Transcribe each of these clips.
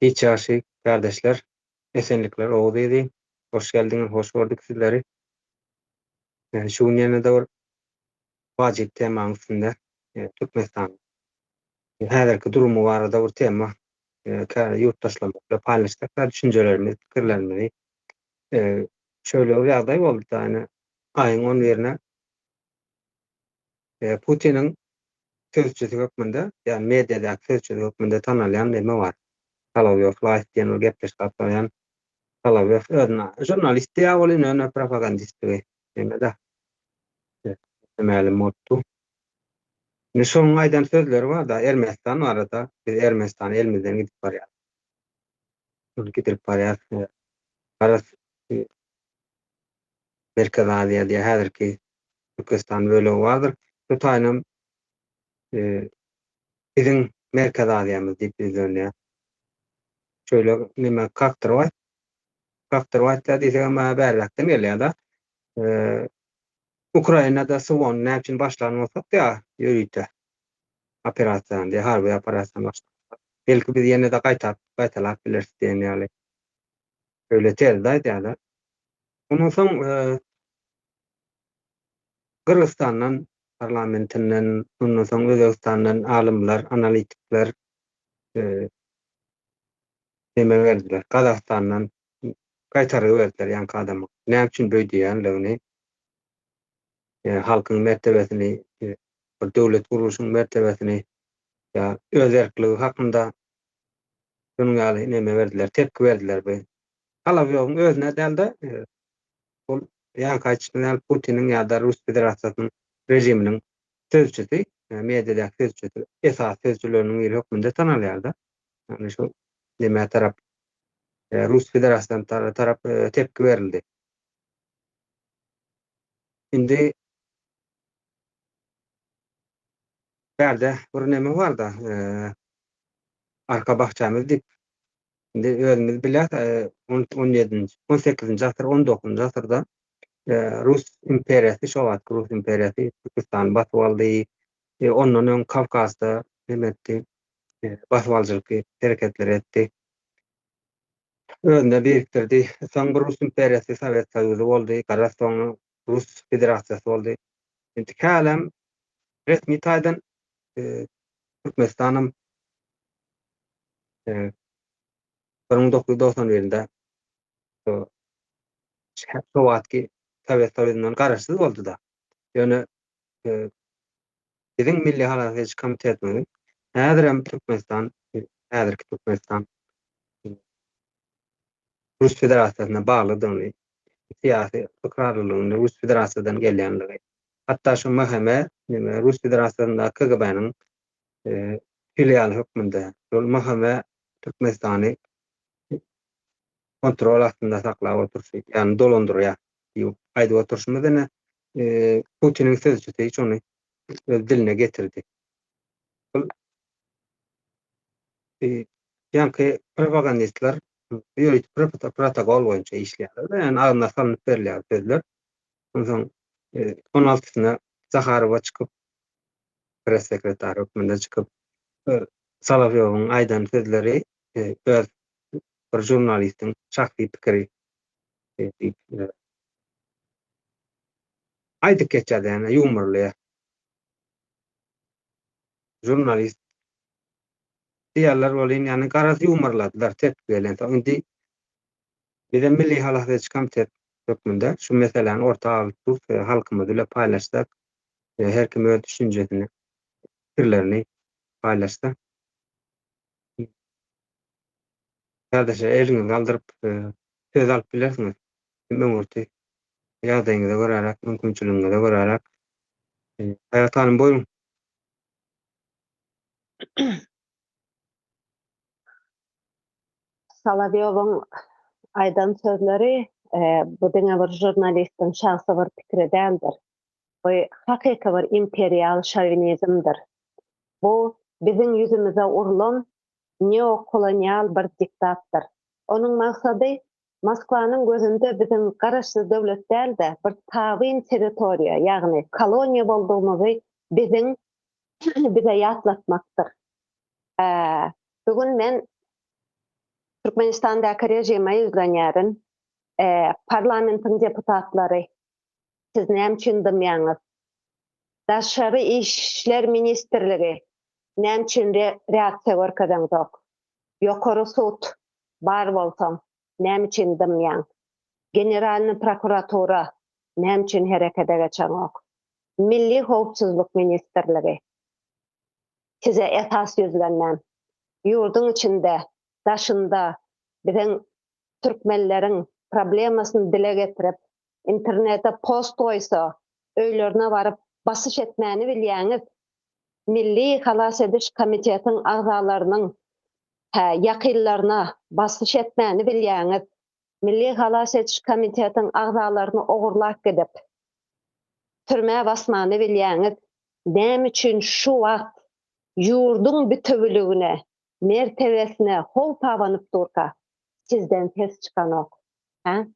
Hiç ýagşy kärdeşler, esenlikler Oguz yzy. Hoş geldiňiz, hoş gördük sizleri. Şu gün ýene-de bir wajyp temanyň üstünde Türkmenistan häzirki durumy barada bir tema ýurtdaşlarymyz bilen paýlaşsak, düşünjelerimizi, pikirlerimizi. Şeýle bir ýagdaý boldy da, ýani aýyň on birine Putiniň sözçüsi hökmünde, ýagny mediadaky sözçüsi hökmünde tanalýan neme bar? Solowýow Live diýen bir gepleşik alyp barýan Solowýow özüne žurnalist diýýär welin, ýöne propagandistligi neme-de mälim bolupdy. Indi şonuň aýdan sözleri bar-da, Ermenistan barada, biz Ermenistany elimizden gidip barýar. Gidip barýar. Garaz, Merkezi Aziýa diýýär, häzirki Türküstan bölegi bardyr. Şu taýynam biziň Merkezi Aziýamyz diýip ýüzlenýär. Şöyle neme kakdyrwaýt. Kakdyrwaýt diýsegem bärräkden gelýär-de. Ukrainada SWO-ny näme üçin başlan bolsak ýa ýörite operasiýany diýýär, harby operasiýany başlan. Belki biz ýene-de gaýtap, gaýtalap bileris diýen ýaly. Şeýle terzde aýdýarlar. Ondan soň Gyrgyzystandan parlamentinden, ondan soň Özbegistandan alymlar, analitikler neme berdiler. Gazagystandan gaýtargy berdiler ýaňky adama. Näme üçin beý diýýänligini, halkyň mertebesini, bir döwlet gurluşyň mertebesini ýa öz erkligi hakynda şunuň ýaly neme berdiler, tepki berdiler bu. Solowýowyň özüne däl-de, ol ýaňky aýdyşym ýaly Putiniň ýa-da Rus Federasiýasynyň režiminiň sözçüsi, mediadaky sözçüsi, esasy sözçüleriniň biri hökmünde tanalýar-da. Ýagny şu nemä tarap, Rus Federasiýasyna tarap tepki berildi. Indi bärde bir neme bar-da, arka bakjamyz diýip Indi özümiz bilýäs, on ýedinji, on sekizinji asyr, on dokuzynjy asyrda Rus imperiýasy, şo wagtky Rus imperiýasy Türküstany basyp aldy. Ondan öň Kawkazda neme etdi, basybalyjylyk hereketleri etdi. Özüne birikdirdi. Soň bir Rus imperiýasy Sowet Soýuzy boldy, garaz soň Rus Federasiýasy boldy. Indi hälem resmi taýdan Türkmenistanam 1991 ýylynda şo wagtky Sowet Soýuzyndan garaşsyz boldy-da. Ýöne biziň Milli halas ediş komitetimiziň häzirem Türkmenistan, häzirki Türkmenistan Rus Federasiýasyna baglydygyny, syýasy ykrarlylygyny Rus Federasiýadan gelýänligi, hatda şu MHM, Rus Federasiýasynda KGB-niň filialy hökmünde şol MHM Türkmenistany kontrol astynda saklap oturyşy, ýagny dolandyrýar diýip aýdyp oturyşymyz ine Putiniň sözçüsi şony öz diline getirdi. Ol ýaňky propagandistler ýörite protokol boýunça işleýärler. Ýagny agzyna salnyp berilýär sözler. Onsoň on altysyna Zaharowa çykyp press sekretary hökmünde çykyp, Solowýowyň aýdan sözleri öz bir žurnalistiň şahsy pikiri diýip aýdyp geçýär, ýagny ýumurlaýar. Žurnalist diýýärler welin, ýagny garaz ýumurladylar tepki gelensoň. Indi Bizem Milli halas ediş komitet hökmünde şu meseläni orta alyp durus we halkymyz bile paýlaşsak, her kim öz düşünjesini, pikirlerini paýlaşsa. Kärdeşler eliňizi galdyryp söz alyp bilersiňiz. Kim öňürti ýagdaýyňyza göräräk, mümkinçiligiňize göräräk. Haýat hanym buýruň. Solowýowyň aýdan sözleri bu diňe bir žurnalistiň şahsy bir pikiri däldir. Bu hakyky bir imperial şowinizmdir. Bu biziň ýüzümize urlan neokolonial bir diktatdyr. Onuň maksady Moskwanyň gözünde biziň garaşsyz döwlet däl-de, bir tabyn territoriýa, ýagny koloniýa boldugymyzy biziň bize ýatlatmakdyr. Bu gün men. Türkmenistandaky režime ýüzlenýärin. Parlamentiň deputatlary, siz näme üçin dymýaňyz? Daşary işler ministrligi, näme üçin reaksiýa görkezeňzok? Ýokary sud, bar bolsaň, näme üçin dymýaň? Generalnyý prokuratura, näme üçin herekete geçeňok? Milli howpsuzlyk ministrligi, size esas ýüzlenmän, ýurduň içinde, daşynda biziň türkmenleriň problemasyny dile getirip, internete post goýsa, öýlerine baryp basyş etmäni bilýäňiz. Milli halas ediş komitetiň agzalarynyň hä ýakynlaryna basyş etmäni bilýäňiz. Milli halas ediş komitetiň agzalaryny ogurlap gidip, türmä basmany bilýäňiz. Näme üçin şu wagt ýurduň bitewüligine, mertebesine howp abanyp durka, sizden ses çykanok? Hä?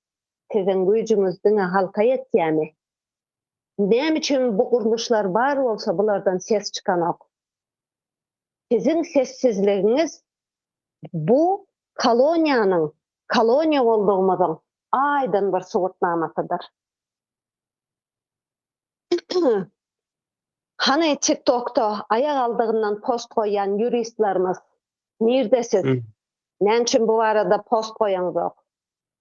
Siziň güýjüňiz diňe halka ýetýämi? Näme üçin bu gurluşlar bar bolsa bulardan ses çykanok? Siziň sessizligiňiz bu koloniýanyň koloniýa boldugymyzyň aýdyň bir subutnamasydyr. Hany TikTokda aýak aldygyndan post goýýan ýuristlerimiz? Nirde siz? Näme üçin bu barada post goýaňzok?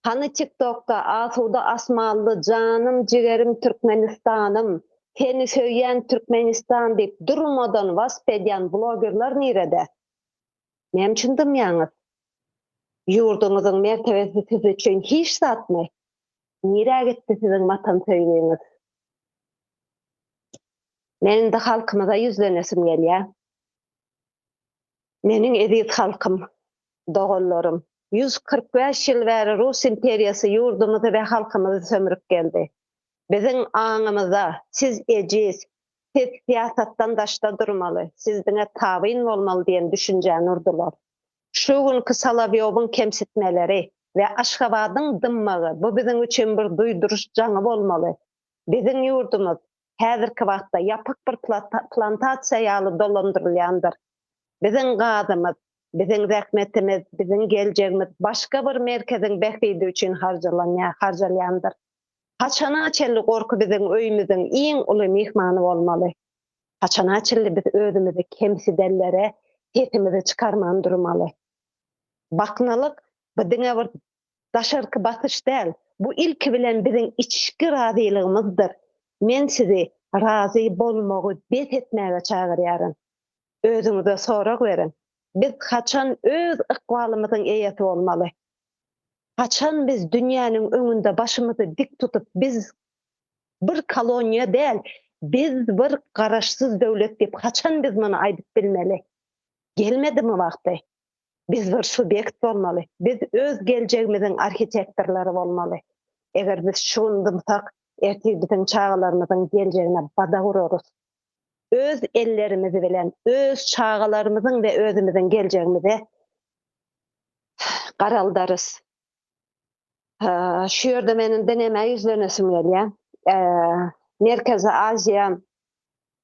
Hany TikTokda asuda asmanly janym jigerim Türkmenistanym, seni söýýän Türkmenistan diýip durmadan wasp edýän blogerler nirede? Näme üçin dymýaňyz? Ýurduňyzyň mertebesi siz üçin hiç zatmy? Nirä gitdi siziň watan söýgiňiz? Men indi halkymyza ýüzlenesim gelýär. Meniň eziz halkym, doganlarym, 145 ýyl bäri Rus imperiýasy ýurdumyzy we halkymyzy sömürip geldi. Biziň aňymyza siz ejiz, siz syýasatdan daşda durmaly, siz diňe tabyn bolmaly diýen düşünjäni urdular. Şu günki Solowýowyň kemsitmeleri we Aşgabadyň dymmagy bu biziň üçin bir duýduryş jaňy bolmaly. Biziň ýurdumyz häzirki wagtda ýapyk bir plantasiýa ýaly dolandyrylýandyr. Biziň gazymyz, biziň zähmetimiz, biziň geljegimiz başga bir merkeziň bähbidi üçin harjalanýar, harjalýandyr. Haçana çenli gorky biziň öýümiziň iň uly myhmany bolmaly? Haçana çenli biz özümizi kemsidenlere sesimizi çykarman durmaly? Baknalyk bu diňe bir daşarky basyş däl, bu ilki bilen biziň içki razylygymyzdyr. Men sizi razy bolmagy bes etmäge çagyrýaryn. Özüňize sorag beriň, biz haçan öz ykbalymyzyň eýesi bolmaly? Haçan biz dünýäniň öňünde başymyzy dik tutup biz bir koloniýa däl, biz bir garaşsyz döwlet diýip haçan biz muny aýdyp bilmeli? Gelmedimi wagty? Biz bir subýekt bolmaly. Biz öz geljegimiziň arhitektorlary bolmaly. Eger biz şu gün dymsak, ertir biziň çagalarymyzyň geljegine badak urarys. Öz ellerimiz bilen öz çagalarymyzyň we özümiziň geljegimize garaldarys. Şu ýerde men indi nämä ýüzlenesim gelýär. Merkezi Aziýa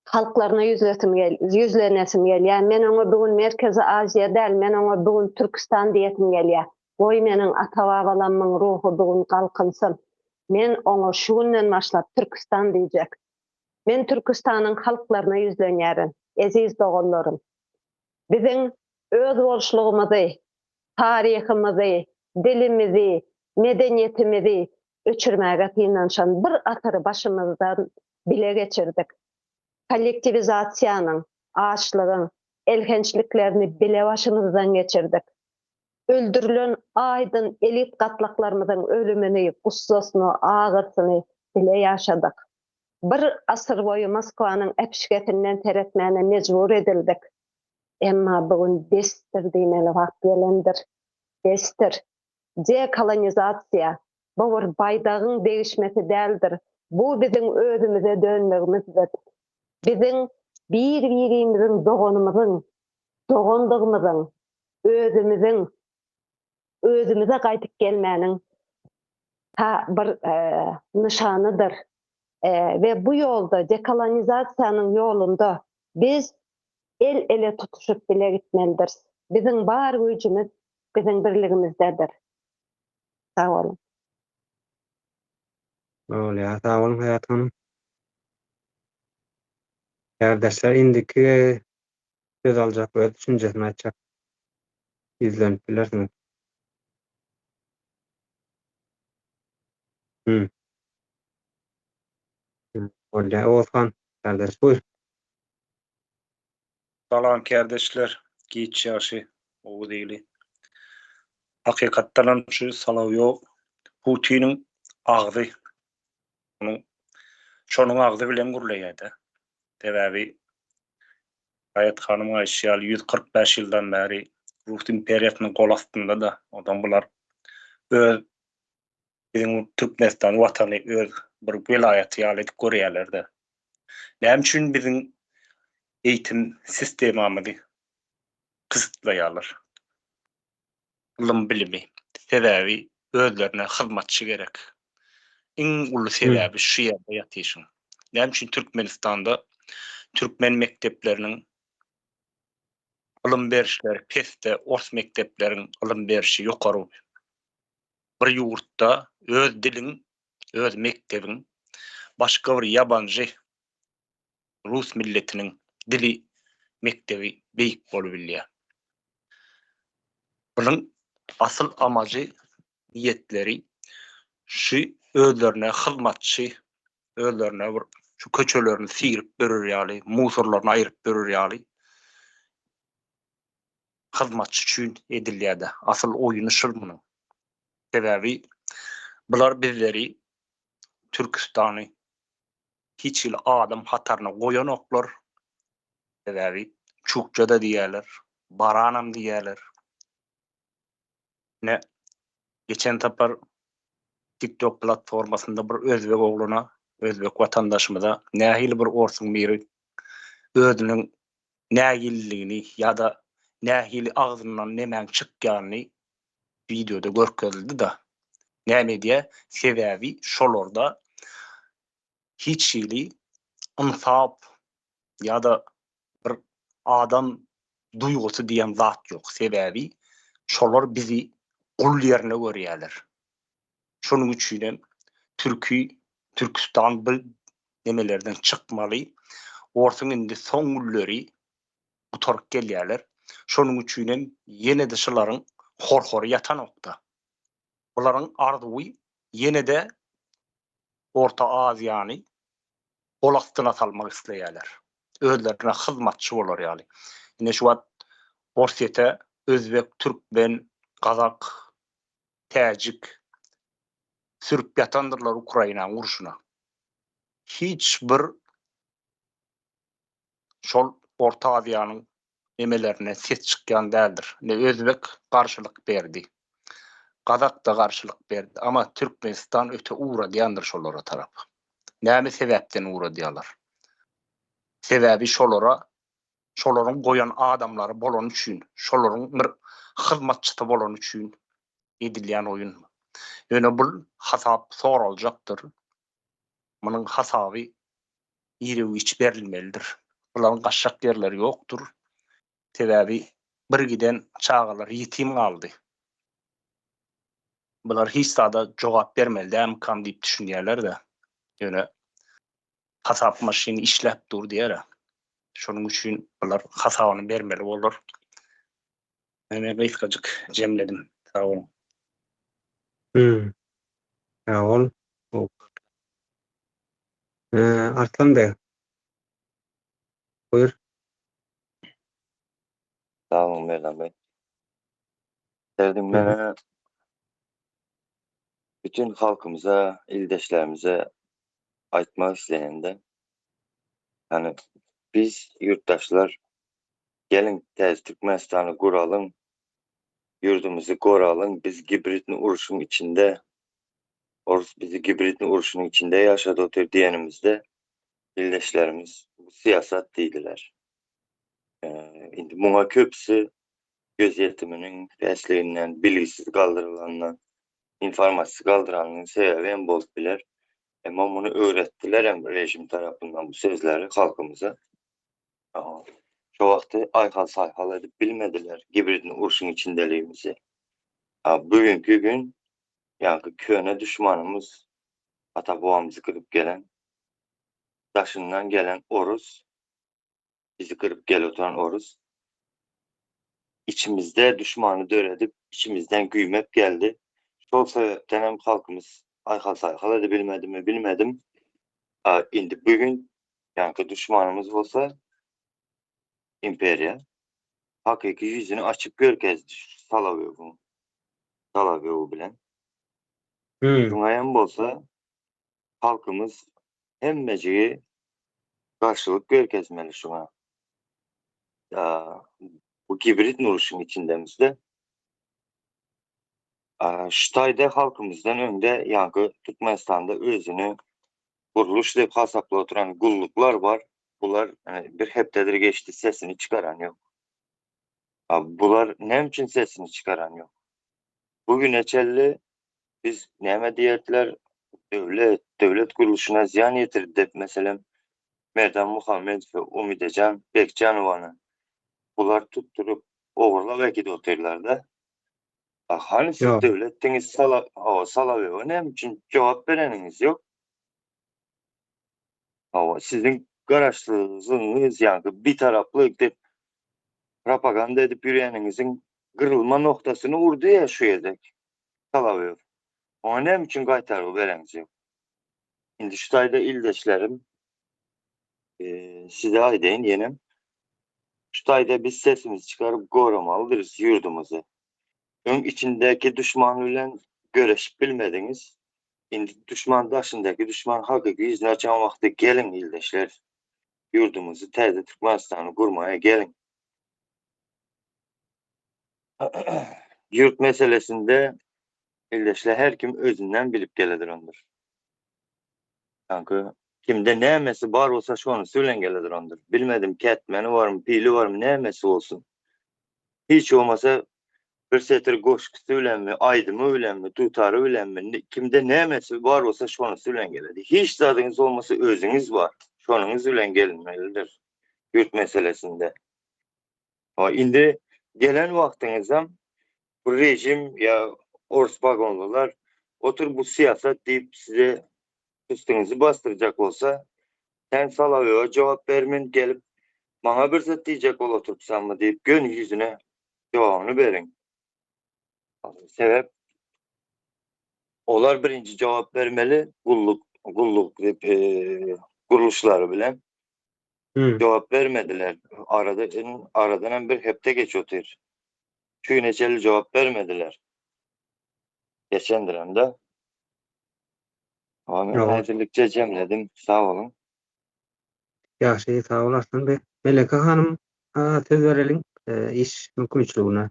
halklaryna ýüzlesim gel, ýüzlenesim gelýär. Men oňa bu gün Merkezi Aziýa däl, men oňa bu gün Türküstan diýesim gelýär. Goý meniň ata-babalamyň ruhy bu gün galkynsyn. Men oňa şu günden başlap Türküstan diýjek. Men Türküstanyň halklaryna ýüzlenýärin. Eziz doganlarym! Biziň özboluşlygymyzy, taryhymyzy, dilimizi, medeniýetimizi öçürmäge synanyşan bir asyry başymyzdan bile geçirdik. Kollektiwizasiýanyň, açlygyň elhençliklerini bile başymyzdan geçirdik. Öldürilen aýdyn elit gatlaklarymyzyň ölümini, gussasyny, agyrsyny bile ýaşadyk. Bir asyr boýy Moskwanyň äpişgesinden seretmäne mejbur edildik. Emma bu gün besdir diýmeli wagt gelendir. Besdir. Dekolonizasiýa, bu bir baýdagyň degişmesi däldir. Bu biziň özümize dönmegimizdir. Biziň bir-birimiziň doganymyzyň, dogandygymyzyň, özümiziň özümize gaýdyp gelmäniň bir nyşanydyr. We bu ýolda, dekolonizasiýanyň ýolunda biz el-ele tutuşyp bile gitmelidiris. Biziň bar güýjümiz. Biziň birligimizdedir. Sag boluň. Bolýar, sag boluň Haýat hanym. Kärdeşler indiki söz aljak öz düşünjesini aýtjak ýüzlenip bilersiňiz. Hmm. Bolýar, Oguzhan kardeş buýr. Salam kärdeşler, giç ýagşy, Oguz ili. Hakykatdanam şu Solowýow Putiniň agzy. Onuň şonuň agzy bilen gürleýärde. Sebäbi Haýat hanymyň aýdyşy ýaly 145 ýyldan bäri Rus imperiýasynyň gol astynda-da, onsoň bular öz biziň Türkmenistan watany öz bir welaýaty ýaly edip görýärler-de. Näme üçin biziň eýitim sistemamyzy gysytlaýarlar? Ylym-bilimi. Sebäbi özlerine hyzmatçy gerek. Iň uly sebäbi şu ýerde ýatyşyň. Näme üçin Türkmenistanda türkmen mekdepleriniň ylym berişleri pesde, ors mekdepleriň ylym berişi ýokary? Bir ýurtda öz diliň, öz mekdebiň başga bir ýabanjy rus milletiniň dili mekdebi beýik bolubilýär. Bunuň asyl amajy, niýetleri şu özlerine hyzmatçy, özlerine bir şu köçelerini syryp berer ýaly, musorlaryny aýryp berer ýaly hyzmatçy üçin edilýärdi. Asyl oýuny şul munuň. Sebäbi bular bizleri Türküstany hiç hili adam hataryna goýanoklar. Sebäbi çukça-da diýýärler, baranam diýýärler. Ine, geçen sapar TikTok platformasynda bir özbek oglana, özbek watandaşymyza nähili bir orsuň biri özüniň nägililigini ýa-da nähili agzyndan nemäň çykýanyny wideoda görkezildi-da. Näme edýär? Sebäbi şolarda hiç hili ynsap ýa-da bir adam duýgusy diýen zat ýok. Sebäbi şolar bizi gul ýerine görýärler. Şonuň üçinem türki Türküstan bu nemelerden çykmaly. Orsuň indi soň günleri gutaryp gelýärler. Şonuň üçinem ýene-de şularyň horhory ýatanokda. Bularyň arzuwy ýene-de Orta Aziýany gol astyna salmak isleýärler. Özlerine hyzmatçy bolar ýaly. Ine şu wagt Orsýete özbek, türkmen, gazak, täjik sürüp ýatandyrlar Ukrainanyň urşuna. Hiç bir şol Orta Aziýanyň nemelerinden ses çykýan däldir. Ne özbek garşylyk berdi. Gazak-da garşylyk berdi. Ama Türkmenistan öte ugradýandyr şolara tarap. Näme sebäpden ugradýarlar? Sebäbi şolara şolaryň goýan adamlary bolany üçin, şolaryň bir hyzmatçysy bolany üçin edilýän oýun. Ýöne bul hasap soraljakdyr. Munuň hasaby irew-giç berilmelidir. Bularyň gaçjak ýerleri ýokdur. Sebäbi bir giden çagalar ýetim galdy. Bular hiç zada jogap bermeli dälmikam diýip düşünýärler-de. Ýöne hasap maşyny işläp dur diýer-ä. Şonuň üçin bular hasabyny bermeli bolar. Men gysgajyk jemledim. Sag boluň. Hmm. Sag bol. Arslan beg. Buyur. Sag boluň Merdan bey. Derdim mene bütün halkymyza, ildeşlerimize aýtmak isleýän-de, ýani biz ýurtdaşlar geliň täze Türkmenistany guralyň, ýurdumyzy goralyň, biz gibridni urşuň içinde, orus bizi gibridni urşunyň içinde ýaşadyp otyr diýenimizde ildeşlerimiz bu syýasat diýdiler. Indi muňa köpüsi gözýetiminiň pesliginden, bilgisiz galdyrylandan, informasiýasyz galdyranynyň sebäbi hem bolup biler. Emma muny öwretdiler hem rejim tarapyndan bu sözleri halkymyza. Şo wagty aýhal-saýhal edip bilmediler gibridni urşuň içindeligimizi. A bugünkü gün ýaňky köne duşmanymyz ata-babamyzy gyryp gelen, daşyndan gelen orus, bizi gyryp gelip oturan orus içimizde duşmany döredip, içimizden güýmep geldi. Şol sebäpden hem halkymyz aýhal-saýhal edibilmedimi bilmedim. A indi bu gün ýaňky duşmanymyz bolsa imperiýa hakyky ýüzüni açyp görkezdi şu Solowýowyň Solowýowy bilen. Hmm. Şuňa hem bolsa halkymyz hemmejigi garşylyk görkezmeli şuňa. Bu gibrid uruşyň içindemizde. Şu taýda halkymyzdan öňde ýaňky Türkmenistanda özüni gurluş diýip hasaplap oturan gulluklar bar. Bular bir hepdedir geçdi sesini çykaran ýok. Bular näme üçin sesini çykaran ýok? Bu güne çenli biz näme diýerdiler? Döwlet, döwlet gurluşyna zyýan ýetirdi diýip meselem Merdan Muhammedowy, Umidejan Bekjanowany bular tutduryp ogurlap äkidip otyrlar-da. Hany siz Ýok. döwletdiňiz Sala, hawa Solowýowa näme üçin jogap bereniňiz ýok? Hawa siziň garaşsyzlygyňyz ýaňky bitaraplyk diýip propaganda edip ýörýäniňiziň gyrylma noktasyny urdy ýa şu gezek Solowýow. Oňa näme üçin gaýtargy bereňiz ýok? Indi şu taýda ildeşlerim size aýdaýyn ýenem şu taýda biz sesimizi çykaryp goramalydyrys ýurdumyzy. Öň içindäki duşman bilen göreşip bilmediňiz. Indi duşman daşyndaky duşman hakyky ýüzüni açan wagty geliň ildeşler. Ýurdumyzy täze Türkmenistany gurmaga geliň. Ýurt meselesinde ildeşler her kim özünden bilip geledir ondur. Sanki kimde nämesi bar bolsa şonusy bilen geledir ondur. Bilmedim kätmeni barmy, pili barmy nämesi bolsun. Hiç bolmasa bir setir goşgusy bilenmi, aýdymy bilenmi, dutary bilenmi, kimde nämesi bar bolsa şonusy bilen geledi. Hiç zadyňyz bolmasa özüňiz bar. Şonuňyz bilen gelinmelidir ýurt meselesinde. Ha indi gelen wagtyňyzam bu rejim ýa ors wagonlylar otur bu syýasat diýip size üstüňizi basdyrjak bolsa, sen Solowýowa jogap bermen gelip maňa bir zat diýjek bolup oturypsanmy diýip göni ýüzüne jogabyny beriň. Sebäp olar birinji jogap bermeli gulluk gulluk diýip gurluşlary bilen. Hmm. Jogap bermediler. Arada aradan hem bir hepde geç otyr. Şu güne çenli jogap bermediler. Geçendir hem de. Ama men häzirlikçe jemledim. Sag boluň. Ýagşy, sag bol Arslan beg. Meleke hanym söz bereliň iş mümkinçiligine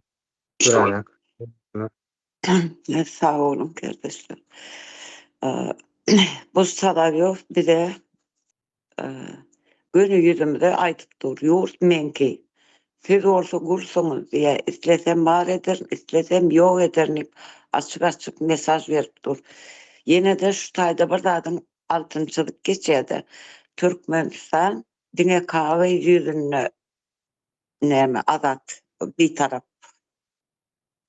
göräräk. Sag boluň kardeşler. Bu Solowýow bize Göni ýüzümize aýdyp dur, ýurt meňki. Siz bolsa gursuňyz diýýär. Islesem bar ederin, islesem ýok ederin diýip, açyk-açyk mesaž berip dur. Ýene-de şu taýda bir zadyň altyny çyzyp geçýär-de, Türkmenistan diňe kagyz ýüzünde näme azat, bitarap.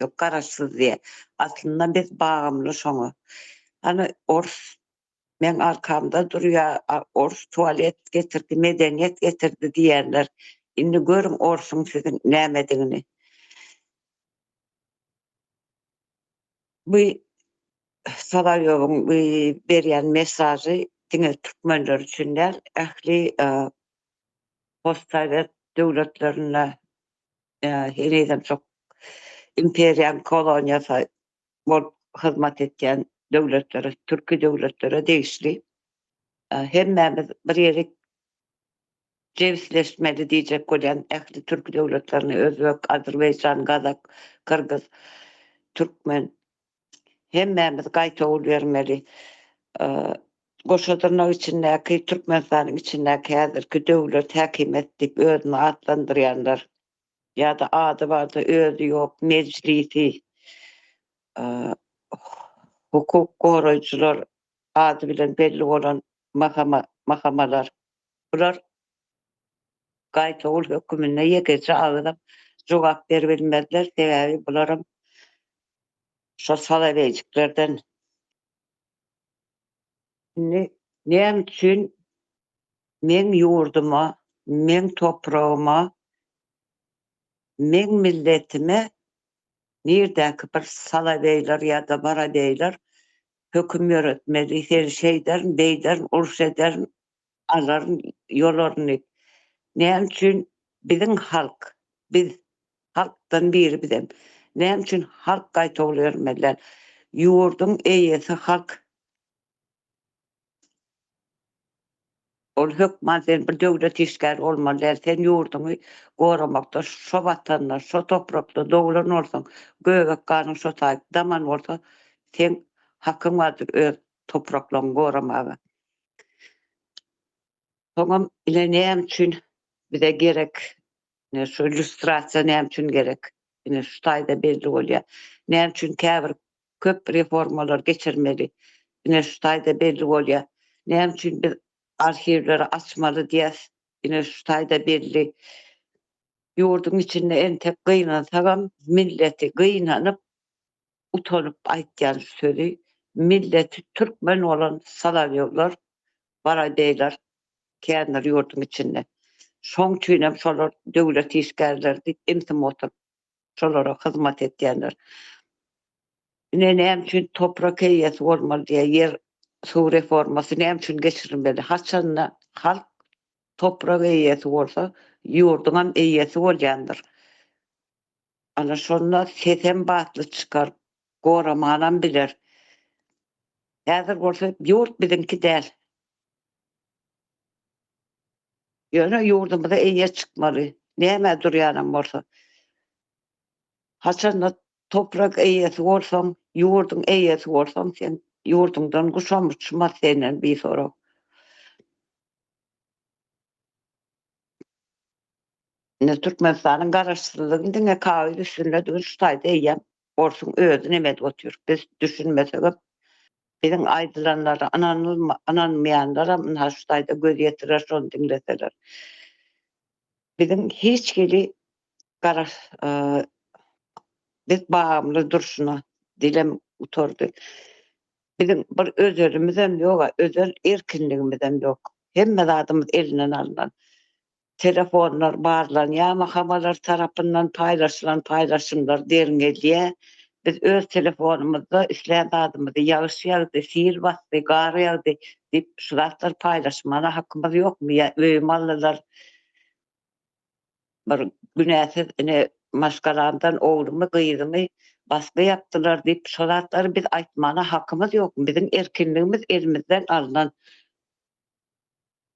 Ýok, garaşsyz diýýär. Aslynda biz bagymly şoňa. Hany ors Meň arkamda durýa ors tualet getirdi medeniýet getirdi diýýänler indi görüň orsuň siziň nämedigini. Bu Solowýowyň bu berýän mesažy diňe türkmenler üçin däl ähli postsowet döwletlerinde henizem şo imperiýaň koloniýasy bolup hyzmat etýän döwletlere, türki döwletlere degişli. Hemmämiz bir ýere jebisleşmeli diýjek bolýan ähli türki döwletlerini, özbek, azerbaýjan, gazak, gyrgyz, türkmen hemmämiz gaýtawul bermeli. Goşa dyrnak içindäki Türkmenistanyň içindäki häzirki döwlet, häkimiýet diýip özüni atlandyrýanlar ýa-da ady barda özi ýok mejlisi hukuk goraýjylar ady bilen belli bolan mahamalar bular gaýtawul höküminde ýekeje agyzam jogap beribilmezler sebäbi bularam. Şo soloweýjiklerden. Indi näme üçin meň ýurduma, meň topragyma, meň milletime nirdäki bir soloweýler ýa-da barabeýler höküm ýöretmeli, seni şeýderin, beýderin, uruş ederin, alaryn, ýolaryn diýip. Näme üçin biziň halk, biz, halkdan biri bizem. Näme üçin halk gaýtawul bermeli däl? Ýurduň eýesi halk. Ol hökman sen bir döwlet işgäri bolmaly däl. Sen ýurduňy goramakda şo watanda, şo toprakda doglan bolsaň, göbek ganyň şo taýyp daman bolsa, seň hakyň bardyr öz topraklaryňy goramaga. Soňam ine näme üçin bize gerek, ine şu lýustrasiýa näme üçin gerek? Ine şu taýda belli bolýar. Näme üçin käbir köp reformalar geçirmeli? Ine şu taýda belli bolýar. Näme üçin biz arhiwleri açmaly diýýäs? Ine şu taýda belli. Ýurduň içinde entek gynansagam milleti gynanyp utanyp aýtýan şu sözi milleti türkmen bolan Solowýowlar Barabeýler kändir ýurduň içinde. Şoň üçinem şolar döwlet işgärleri diýip imsim oturyp şolara hyzmat etýänler. Ine näme üçin toprak eýesi bolmaly diýýär ýer suw reformasy näme üçin geçirilmeli haçanda halk toprak eýesi bolsa ýurduňam eýesi bolýandyr. Ana şonda sesem batly çykar, goramanam biler. Häzir bolsa ýurt biziňki däl. Ýöne ýurdumyza eýe çykmaly. Nämä durýanam bolsa. Haçanda toprak eýesi bolsaň, ýurduň eýesi bolsaň, sen ýurduňdan guşam uçmaz senden bisorag. Indi Türkmenistanyň garaşsyzlygyny diňe kagyz üstündedigini şu taýda eýýäm orsuň özi neme edip otyr. Biz düşünmesegem biziň aýdylanlara ynanylma ynanmaýanlaram ynha şu taýda göz ýetirer şony diňleseler. Biziň hiç hili garaş biz bagymly durşuna dilem gutardy. Biziň bir özelimizem ýok-a, özel erkinligimizem ýok. Hemme zadymyz elinden alnan. Telefonlar barlanýar, mahamalar tarapyndan paýlaşylan paýlaşymlar derňelýär. Biz öz telefonymyzda islän zadymyzy, ýagyş ýagdy, sil basdy, gar ýagdy diýip şu zatlary paýlaşmana hakymyz ýokmy? Ýa öýümi aldylar, bir günäsiz ine maşgalamdan oglumy, gyzymy basgy ýapdylar diýip şo zatlary biz aýtmana hakymyz ýokmy? Biziň erkinligimiz elimizden alnan.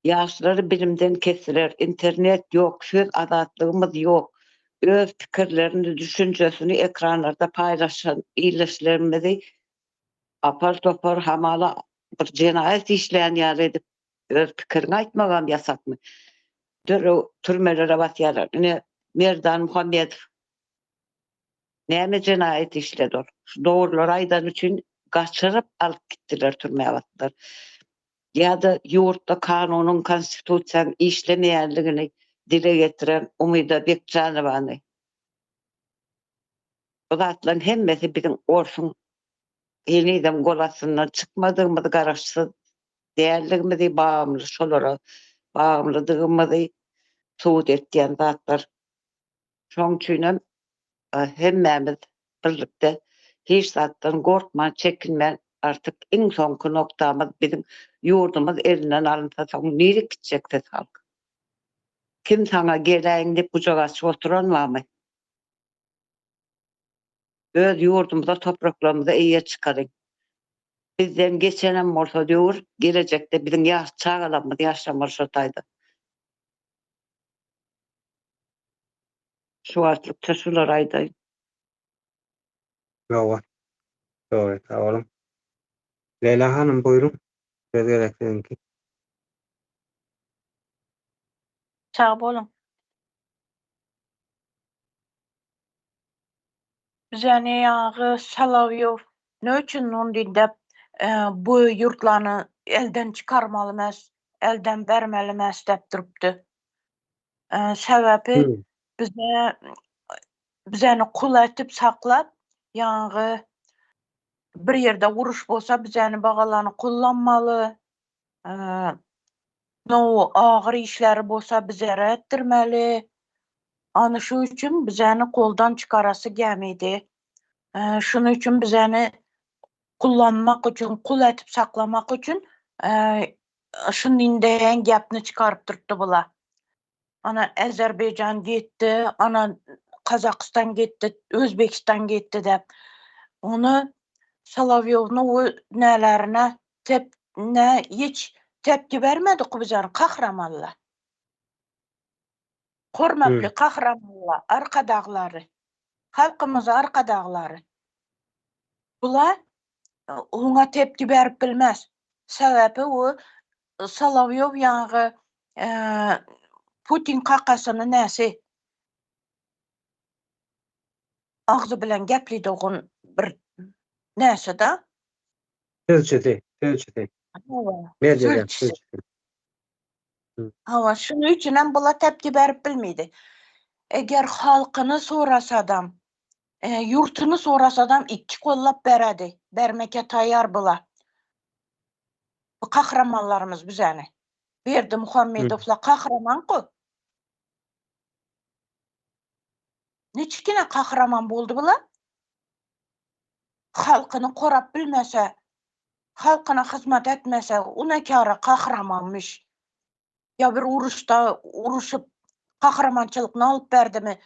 Ýaşlary bilimden kesdiler, internet ýok, söz azatlygymyz ýok. Öz pikirlerini, düşünjesini ekranlarda paýlaşan ildeşlerimizi apar-topar hamala bir jenaýat işleýän ýaly edip, öz pikiriňi aýtmagam ýasakmy? Derrew türmelere basýarlar. Ine, Merdan Muhammedow näme jenaýat işledi ol? Şu dogrulary aýdany üçin gaçyryp alyp gitdiler, türmä basdylar. Ýa-da ýurtda kanunyň, konstitusiýanyň işlemeýänligini dile getiren Umyda Bekjanowany. Bu zatlaryň hemmesi biziň orsuň henizem gol astyndan çykmadygymyzy, garaşsyz däldigimizi, bagymly şolara bagymlydygymyzy subut etýän zatlar. Şonuň üçinem hemmämiz birlikde hiç zatdan gorkman, çekinmän artyk iň soňky noktamyz biziň ýurdumyz elinden alynsa soň nirek gitjek siz halk? Kim saňa geläýiň diýip gujak açyp oturan barmy? Öz ýurdumyza topraklarymyza eýe çykalyň. Bizden geçenem bolsa döwür gelejekde biziň ýaş çagalarymyz ýaşamaly şo taýda. Şu wagtlykça şulary aýdaýyn. Hawa. Dogry, sag boluň. Leýla hanym, buýruň. Söz gezek siziňki. Sag boluň. Bizäni ýagy Solowýow ne üçin ony dep bu ýurtlany elden çykarmaly mes, elden bermeli mes dep durupdy. Sebäbi bize bizäni kul etip saklap ýagy. Bir ýerde uruş bolsa bizäni bagalany kullanmaly. No agyr işleri bolsa bizere etdirmeli. Ana şu üçin bizäni goldan çykarasy gelmedi. Şunuň üçin bizäni kullanmak üçin, kul etip saklamak üçin şuny diýen gepni çykaryp durupdy bular. Ana Azerbaýjan gitdi, ana Kazakystan gitdi, Özbekistan gitdi dep. Ony Solowýowny o nälerine tep ne hiç tepki bermedi bizäni kahramanlar. Hormatly kahramanlar, arkadaglary, halkymyz arkadaglary. Bular oňa tepki berip bilmez. Sebäbi o Solowýow ýaňy Putin kakasyny näsi agzy bilen gepli dogan bir näse da. Sözçüsi, sözçüsi. Hawa, sözçüsi. Hawa, şunuň üçin hem bula tepki berip bilmedi. Eger halkyny sorasa adam, ýurtuny sorasa adam iki kollap beredi. Bermeke taýýar bula. Bu kahramanlarymyz bizäni. Berdi Muhammedowla kahraman ku. Niçikine kahraman boldy bula? Halkyny korap bilmese, halkyna hyzmat etmese, unakara kahramanmyş. Ya bir uruşda uruşup kahramançylykny alyp berdimi?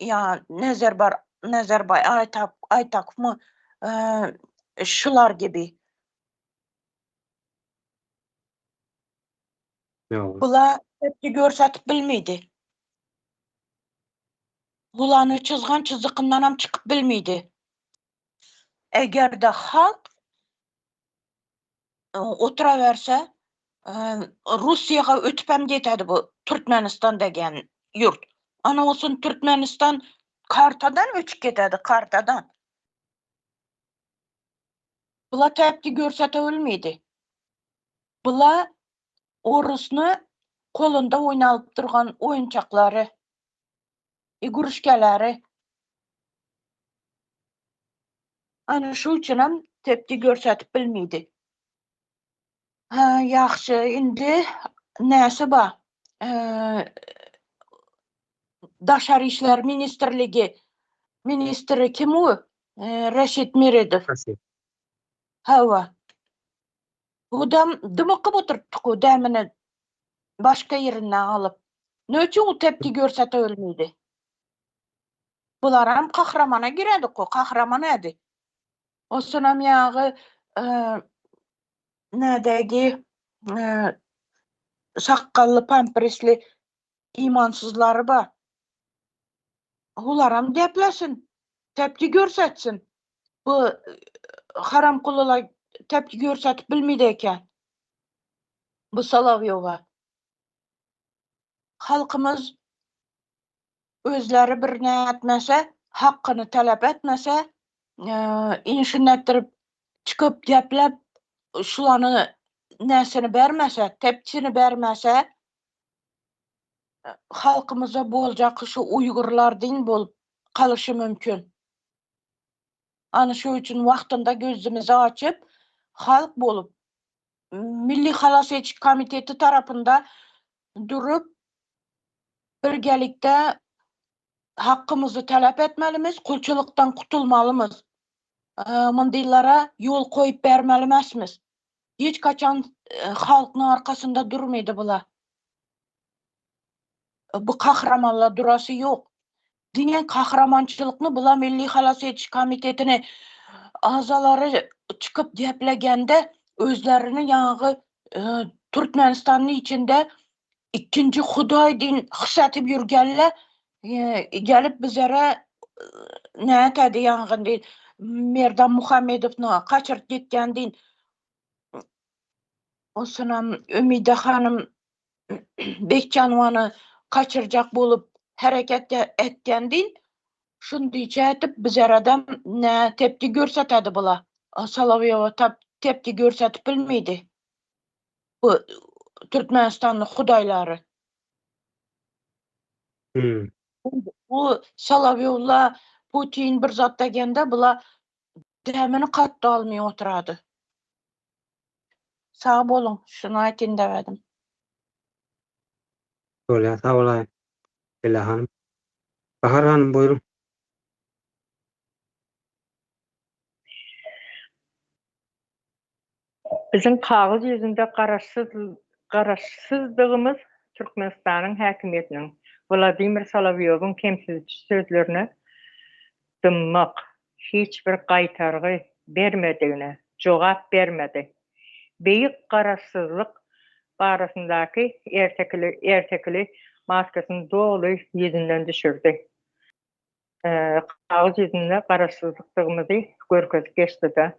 Ya Nezerbar Nezerbay Aytak Aytak mı? Ee, şular gibi. Bula tepki görsetip bilmeydi. Bulany çyzgan çyzykyndan hem çykyp bilmeydi. Eger de halk oturaverse Russiýaga ötüp hem getedi bu Türkmenistan degen ýurt. Ana olsun Türkmenistan kartadan öçüp ketedi, kartadan. Bula tepki görsete bilmeydi. Bula orusny kolunda oynalıp durgan oyunçaklary, iguruşkeleri. Ana şu üçin hem tepki görsetip bilmeydi. Ha, ýagşy, indi näse ba? Daşary işler ministrligi ministri kim o? Reşit Meredow. Hawa. Bu dam dymykyp oturypdyk o dämini başga ýerinden alyp. Ne üçin o tepki görsete ölmedi? Bularam kahramana giredik o, kahraman edi. Osunam ýagy nädegi sakgally pampersli imansyzlary bar. Olaram geplesin, tepki görsetsin. Bu haram kulular tepki görsetip bilmeydi eken. Bu Solowýowa. Halkymyz özleri bir ne etmese, hakkını talep etmese, inşinettirip çıkıp geplep şulany näsini bermese, tepkisini bermese, halkymyza boljak şu Uygurlar din bolup kalyşy mümkin. Ana şu üçin wagtynda gözümizi açyp, halk bolup Milli Halas Ediş Komiteti tarapynda durup birgelikde hakkymyzy talap etmelimiz, kulçulukdan kutulmalymyz. Mundillara ýol koyup bermelimesmiz. Hiç kaçan halkın arkasında durmaydı bula. Bu kahramanlar durası yok. Diňe kahramançylykny bula Milli Halas Ediş Komitetini azalary çykyp geplegende özlerini ýaňy Türkmenistanyň içinde ikinji Hudaý din hysatip ýürgenle gelip bizere nätedi ýangyn diýip Merdan Muhammedowny kaçyryp gitgen diýin. Osunam Ümide hanym Bekjanowany kaçyrjak bolup hereket etgen diýin. Şundyça etip bizereden ne tepki görsetedi bula. Solowýowa tepki görsetip bilmeydi. Bu Türkmenistanly hudaýlary. Bu Solowýowla Putin bir zat degende bula. Dämini katda almay oturady. Sag boluň, şuny aýtyn diýedim. Bolýar, sag bolaý. Bella hanym. Bahar hanym buýruň. Biziň kagyz ýüzünde garaşsyz garaşsyzdygymyz Türkmenistanyň häkimiýetiniň Wladimir Solowýowyň kemsidiji sözlerine dymmak, hiç bir gaýtargy bermedigine jogap bermedi. Beýik garaşsyzlyk barasyndaky ertekili ertekili maskasyny doly ýüzünden düşürdi. Kagyz ýüzünde garaşsyzlykdygymyzy görkezip geçdi-de.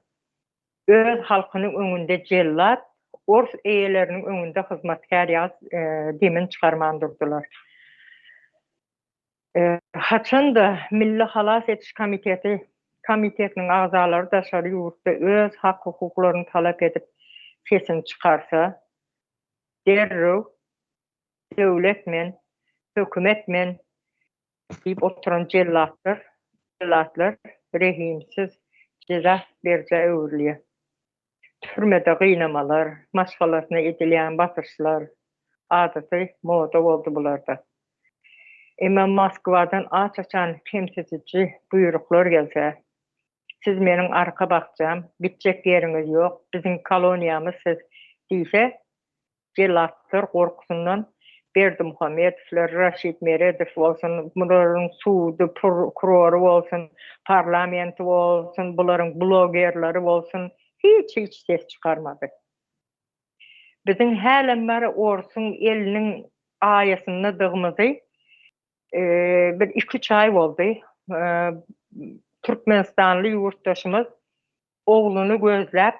Öz halkynyň öňünde jellat, ors eýeleriniň öňünde hyzmatkär ýaly demini çykarman durdular. Haçan-da Milli halas ediş komiteti komitetiniň agzalary daşary ýurtda öz hak-hukuklaryny talap edip sesini çykarsa, derrew döwlet men, hökümet men diýip oturan jellatlar, jellatlar rehimsiz jeza berijä öwrülýär. Türmede gynamalar, maşgalasyna edilýän basyşlar adaty moda boldy bularda. Emma Moskwadan aç-açan kemsidiji buýruklar gelse, Siz meniň arka bakjam, gitjek ýeriňiz ýok, biziň koloniýamyz siz diýse, Jellatlar gorkusyndan Berdimuhamedowlar, Raşid Meredow bolsun, bularyň sudy, prokurory bolsun, parlamenti bolsun, bularyň blogerleri bolsun, hiç-hiç ses çykarmady. Biziň hälem bari orsuň eliniň aýasyndadygymyzy bir iki-üç aý boldy. Türkmenistanly ýurtdaşymyz Ogluny gözläp,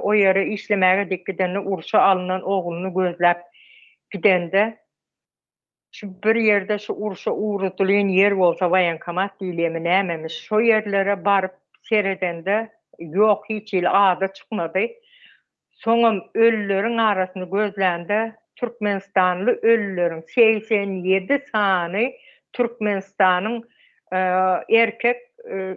o ýere işlemäge dik gidende, urşa alnan ogluny gözläp gidende, şu bir ýerde şu urşa ugradylýan ýer bolsa woýenkomat diýilýärmi nämemiş, şo ýerlere baryp seredende, ýok hiç hili ady çykmady. Soňam ölüleriň arasyny gözlände türkmenistanly ölüleriň 87 sany Türkmenistanyň erkek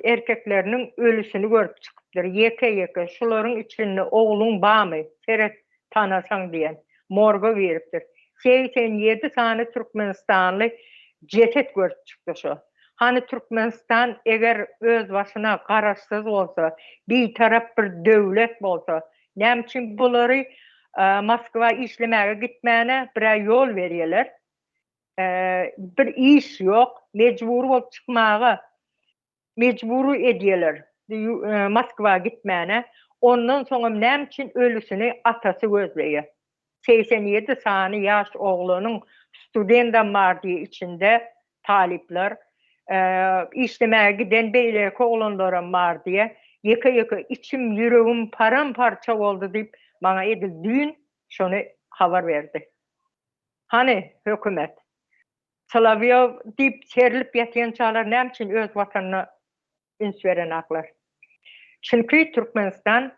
erkekleriniň ölüsini görüp çykypdyr. Ýeke-ýeke şularyň içinde ogluň bamy, seret tanasaň diýen. Morga giripdir. 87 sany türkmenistanly jeset görüp çykdy şo. Hany Türkmenistan eger özbaşyna garaşsyz bolsa, bitarap bir döwlet bolsa, näme üçin bulary Moskwa işlemäge gitmäne birä ýol berýäler? Bir iş ýok, mejbury bolup çykmaga mejbury edýäler Moskwa gitmäne. Ondan soňam näme üçin ölüsini atasy gözleýär? 87 sany ýaş oglanyň studendam bar diýe içinde talyplar, işlemäge giden beýleki oglanlaram bar diýe, ýeke-ýeke içim, ýüregim param-parça boldy diýip, maňa edil düýn şony habar berdi. Hany, hökümet? Solowýow diýip serilip ýatýançalar näme üçin öz watanyna üns berenaklar? Çünki Türkmenistan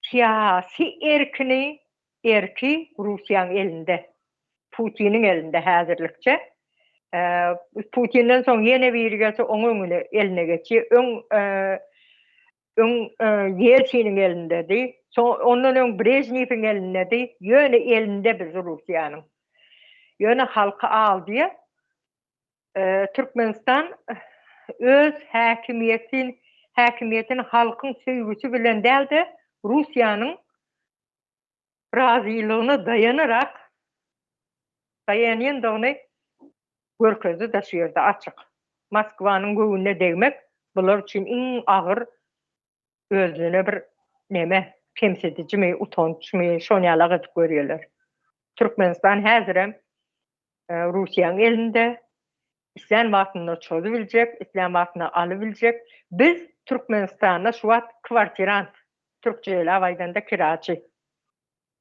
Syýasy erkini, erki Russiýaň elinde. Putiniň elinde häzirlikçe. Putinden soň ýene biri gelse oň öňüne eline geçýär. Öň öň Ýeltsiniň elindedi. Soň ondan öň Brežnewiň elindedi. Ýöne elinde biz Russiýanyň. Ýöne halky aldyýar. Türkmenistan öz häkimiýetin häkimiýetini halkyň söýgüsi bilen däl-de, Russiýanyň razylygyna daýanarak daýanýandygyny görkezdi-de şu ýerde açyk. Moskwanyň göwnüne degmek bular üçin iň agyr özüne bir neme, kemsidijimi, utançmy, şonýalak edip görýärler. Türkmenistan häzirem Russiýanyň elinde, islän wagtynda çozubiljek, islän wagtynda alybiljek. Biz Türkmenistanda şu wagt kwartirant, türkçeläp aýdanda kiraçy.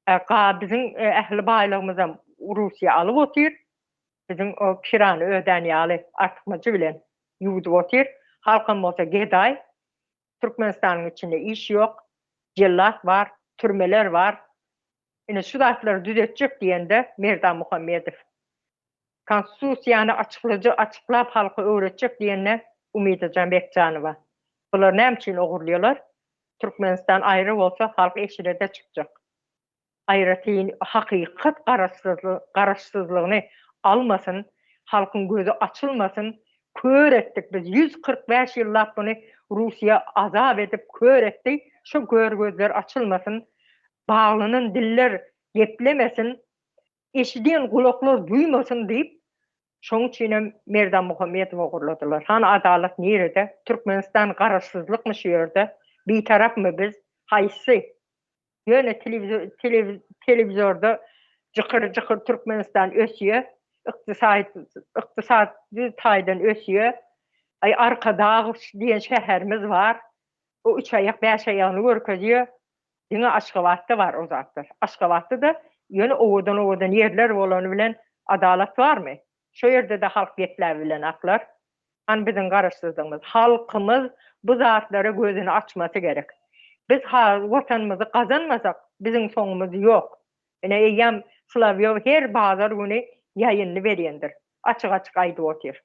Ga biziň ähli baýlygymyzam Russiýa alyp otyr. Biziň o kirany ödän ýaly artykmajy bilen ýuwdup otyr. Halkam bolsa gedaý. Türkmenistanyň içinde iş ýok, jellat bar, türmeler bar. Ine şu zatlary düzetjek diýende Merdan Muhammedow. Konstitusiýany açyklaja açyklap halka öwretjek diýende Umydajan Bekjanowa. Bular näme üçin ogurlaýarlar? Türkmenistan aýry bolsa halk eşrede çykjak. Aýratyn hakykat garaşsyzlygyny almasyn, halkyň gözi açylmasyn, kör etdik biz 145 ýyllap muny Russiýa azap edip kör etdi, şo kör gözler açylmasyn, baglanan diller geplemesin, Eşidýän gulaklar duýmasyn diýip, şoň üçinem Merdan Muhammedowy ogurladylar. Hany adalat nirede? Türkmenistan garaşsyzlykmy şu ýerde? Bitarapmy biz? Haýsy? Ýöne telewizorda jykyr-jykyr Türkmenistan ösýä, ykdysady taýdan ösýä. Aý Arkadag diýen şäherimiz bar. O üç aýak, bäş aýagyny görkezýä. Diňe Aşgabatda bar o zatlar. Aşgabatda-da ýöne owadan-owadan ýerler bolany bilen adalat barmy? Şo ýerde-de halk gepläbilenaklar. Hany biziň garaşsyzlygymyz? Halkymyz bu zatlara gözüni açmasy gerek. Biz ha watanymyzy gazanmasak biziň soňumyz ýok. Ine eýýäm Solowýow her bazar güni ýaýynyny berýändir. Açyk-açyk aýdyp otyr.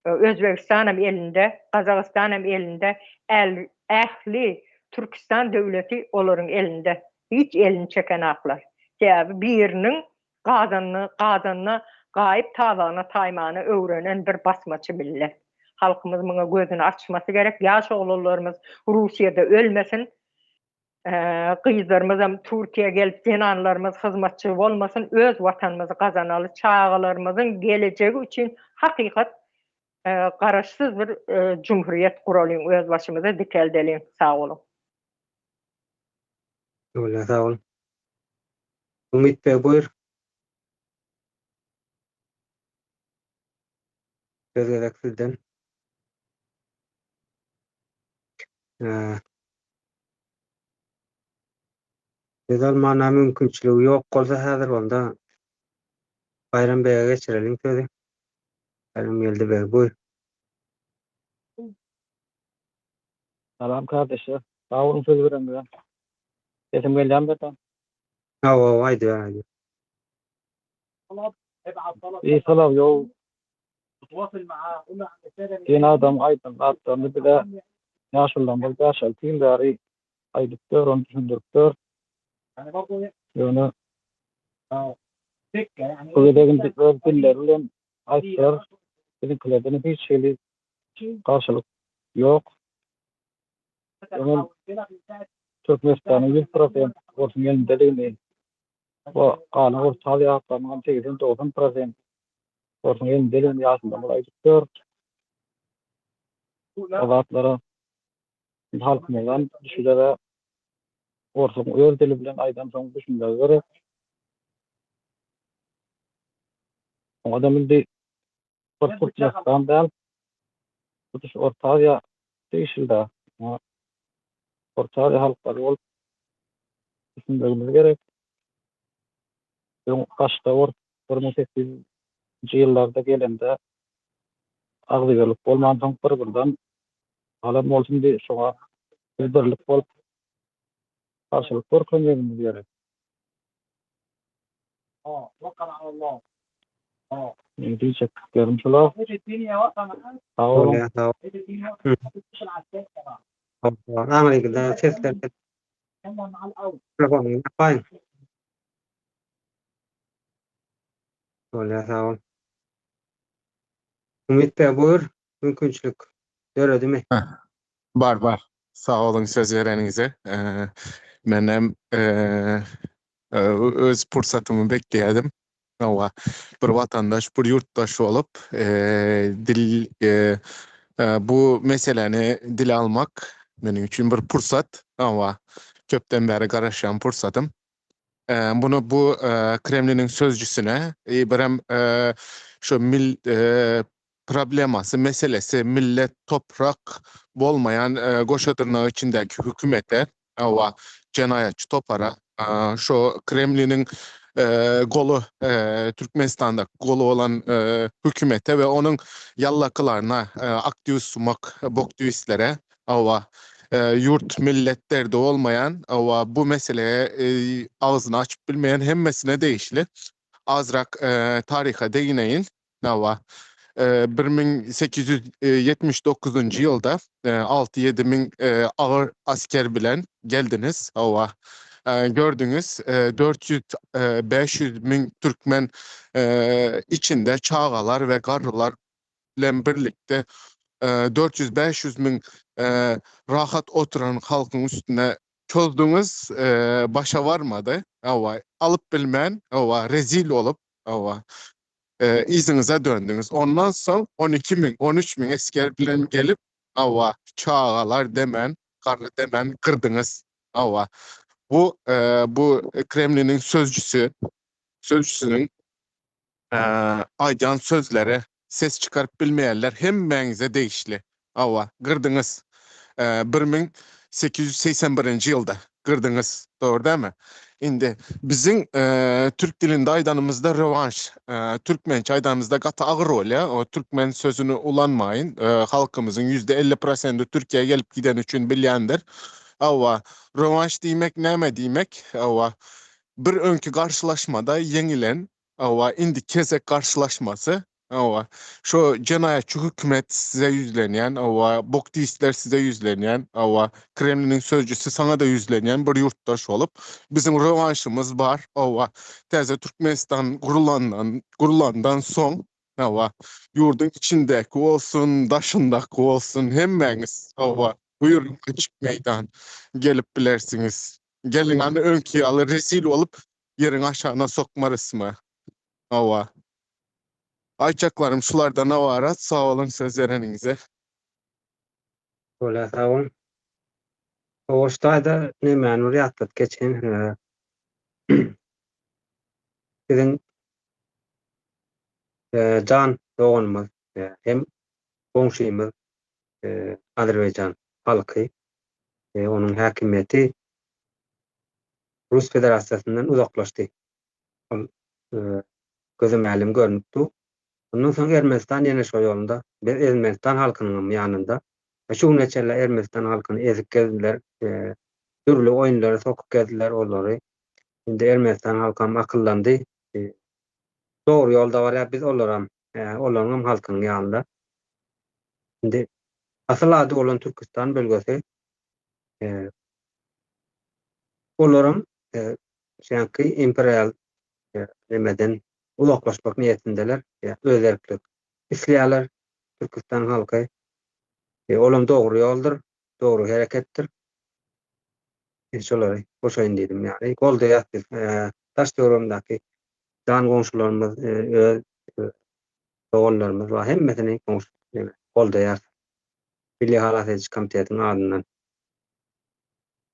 Özbegistanam elinde, Gazagystanam elinde, äl ähli Türkistan döwleti olaryň elinde. Hiç elini çekenaklar. Sebäbi biriniň gazanyny gazanyna gaýyp tabagyna taýmany öwrenen bir basmaçy millet. Halkymyz muňa gözüni açmasy gerek. Ýaş oglanlarymyz Russiýada ölmesin. Gyzlarymyzam Türkiýä gelip zenanlarymyz hyzmatçy bolmasyn öz watanymyzy gazanaly çagalarymyzyň gelejegi üçin hakykat garaşsyz bir jumhurýet guralyň öz başymyza dikeldeliň sag boluň. Bolýar sag bol. Umyt beg buýur. Söz gezek sizden. Söz almana mümkinçiligi ýok bolsa häzir onda Baýram bege geçireliň sözi. Baýramgeldi beg buýur. Salam kardeşler. Sag boluň söz bereniňize. Sesim gelýärmi Berdan? Hawa, hawa aýdyber aýdyber. Eý Solowýow diýen adam aýdan zatlaryny bize ýaşulularymyz bäş-alty ýyl bäri aýdyp ýör, ony düşündirip ýör. Ýöne bu gezek indi öz dilleri bilen aýtdylar. Biziňkilerden hiç hili garşylyk ýok. Öňem Türkmenistanyň 100% orsuň elindedigini we galan Orta Aziýa halklarynyň hem 80-90 prosent orsuň elindedigini ýaşulular aýdyp ýör. O zatlara halkymyzam düşünere orsuň öz dili bilen aýdansoň düşünmegi gerek. Oňa-da indi bir Türkmenistan däl, tutuş Orta Aziýa degişli-dä. Oňa Orta Aziýa halklary bolup düşünmegimiz gerek. Öň başda ors 1800-nji ýyllarda gelende agzybirlik bolmansoň bir-birden galan bolsun diýip şoňa biz birlik bolup garşylyk görkezmegimiz gerek. Meniň diýjeklerim şular. Sag boluň. Aňryňyzda sesler Mikrofonyňyzy ýapaýyň. Bolýar, sag bol. Umyt beg, buýur, mümkinçilik döredimi? Bar, bar. Sag boluň söz bereniňize. Menem öz pursatymy bekleýärdim. Hawa, bir watandaş, bir ýurtdaş bolup, dil bu meseläni dile almak meniň üçin bir pursat. Hawa, köpden bäri garaşýan pursatym. Muny bu Kremliniň sözcüsine, birem şu mil problemasy, meselesi millet, toprak bolmaýan goşa dyrnak içindäki hökümete, hawa, jenaýatçy topara, şo Kremliniň goly, Türkmenistanda goly bolan hökümete we onuň ýallakylaryna, aktiwist sumak boktiwistlere, hawa, ýurt, millet derdi bolmaýan, hawa, bu meseleye agzyny açyp bilmeýän hemmesine degişli. Azrak taryha degineýin. Hawa. 1879-njy ýylda 6-7 müň agyr asker bilen geldiňiz. Hawa. Gördüňiz, 400-500 müň türkmen içinde çagalar we garrylar bilen birlikde 400-500 müň rahat oturan halkyň üstüne çozduňyz, başa barmady. Hawa, alyp bilmän, hawa, rezil bolup, hawa, yzyňyza döndüňiz. Ondan soň 12 müň, 13 müň esger bilen gelip, hawa, çagalar demän, garry demän gyrdyňyz. Hawa. Bu bu Kremliniň sözcüsi, sözcüsiniň aýdýan sözleri ses çykaryp bilmeýänler hemmäňize degişli. Hawa, gyrdyňyz. 1881-nji ýylda gyrdyňyz. Dogry dälmi? Indi biziň türk dilinde aýdanymyzda rewanş, türkmençe aýdanymyzda gaty agyr bolýar. O türkmen sözüni ulanmaýyn. Halkymyzyň 50% prosendi Türkiýä gelip gideni üçin bilýändir. Hawa, rewanş diýmek näme diýmek? Hawa, bir öňki garşylaşmada ýeňilen Hawa, indi kesek garşylaşmasy. Hawa, şo jenaýatçy hökümet size ýüzlenýän, hawa, bokdistler size ýüzlenýän, hawa, Kremliniň sözcüsi saňa-da ýüzlenýän bir ýurtdaş bolup, biziň rewanşymyz bar, hawa, täze Türkmenistan gurulandan, gurulandan soň, hawa, ýurduň içindäki bolsun, daşyndaky bolsun, hemmäňiz, hawa, buýruň açyk meýdan, gelip bilersiňiz. Geliň, hany öňki ýaly rezil bolup, ýeriň aşagyna sokmarysmy? Hawa. Aýtjaklarym şulardan ybarat. Sag boluň söz bereniňize. Bolýar sag boluň. Hawa şu taýda nemäni bir ýatladyp geçeýin. Biziň jan doganymyz hem goňşymyz Azerbaýjan halky onuň häkimiýeti Rus Federasiýasyndan uzaklaşdy. Ol göze mälim görnüp dur. Ondan soň Ermenistan ýene şo ýolunda. Biz Ermenistan halkynyňam ýanynda. Şu güne çenli Ermenistan halkyny ezip gezdiler. Dürli oýunlara sokup gezdiler olary. Indi Ermenistan halkam akyllandy. Dogry ýolda barýar. Biz olaram, olaryňam halkynyň ýanynda. Indi asyl ady bolan Türküstan bölgesi Olaram şäňki imperial nemeden uzaklaşmak niýetindeler, öz erklik isleýärler Türküstan halky. Olam dogry ýoldur, dogry hereketdir. Men şolary goşaýyn diýdim. Ýagny goldaýas biz. Daş-töweregimdäki jan goňşularymyz, öz doganlarymyz bar, hemmesini goldaýas. Milli halas ediş komitetiň adyndan.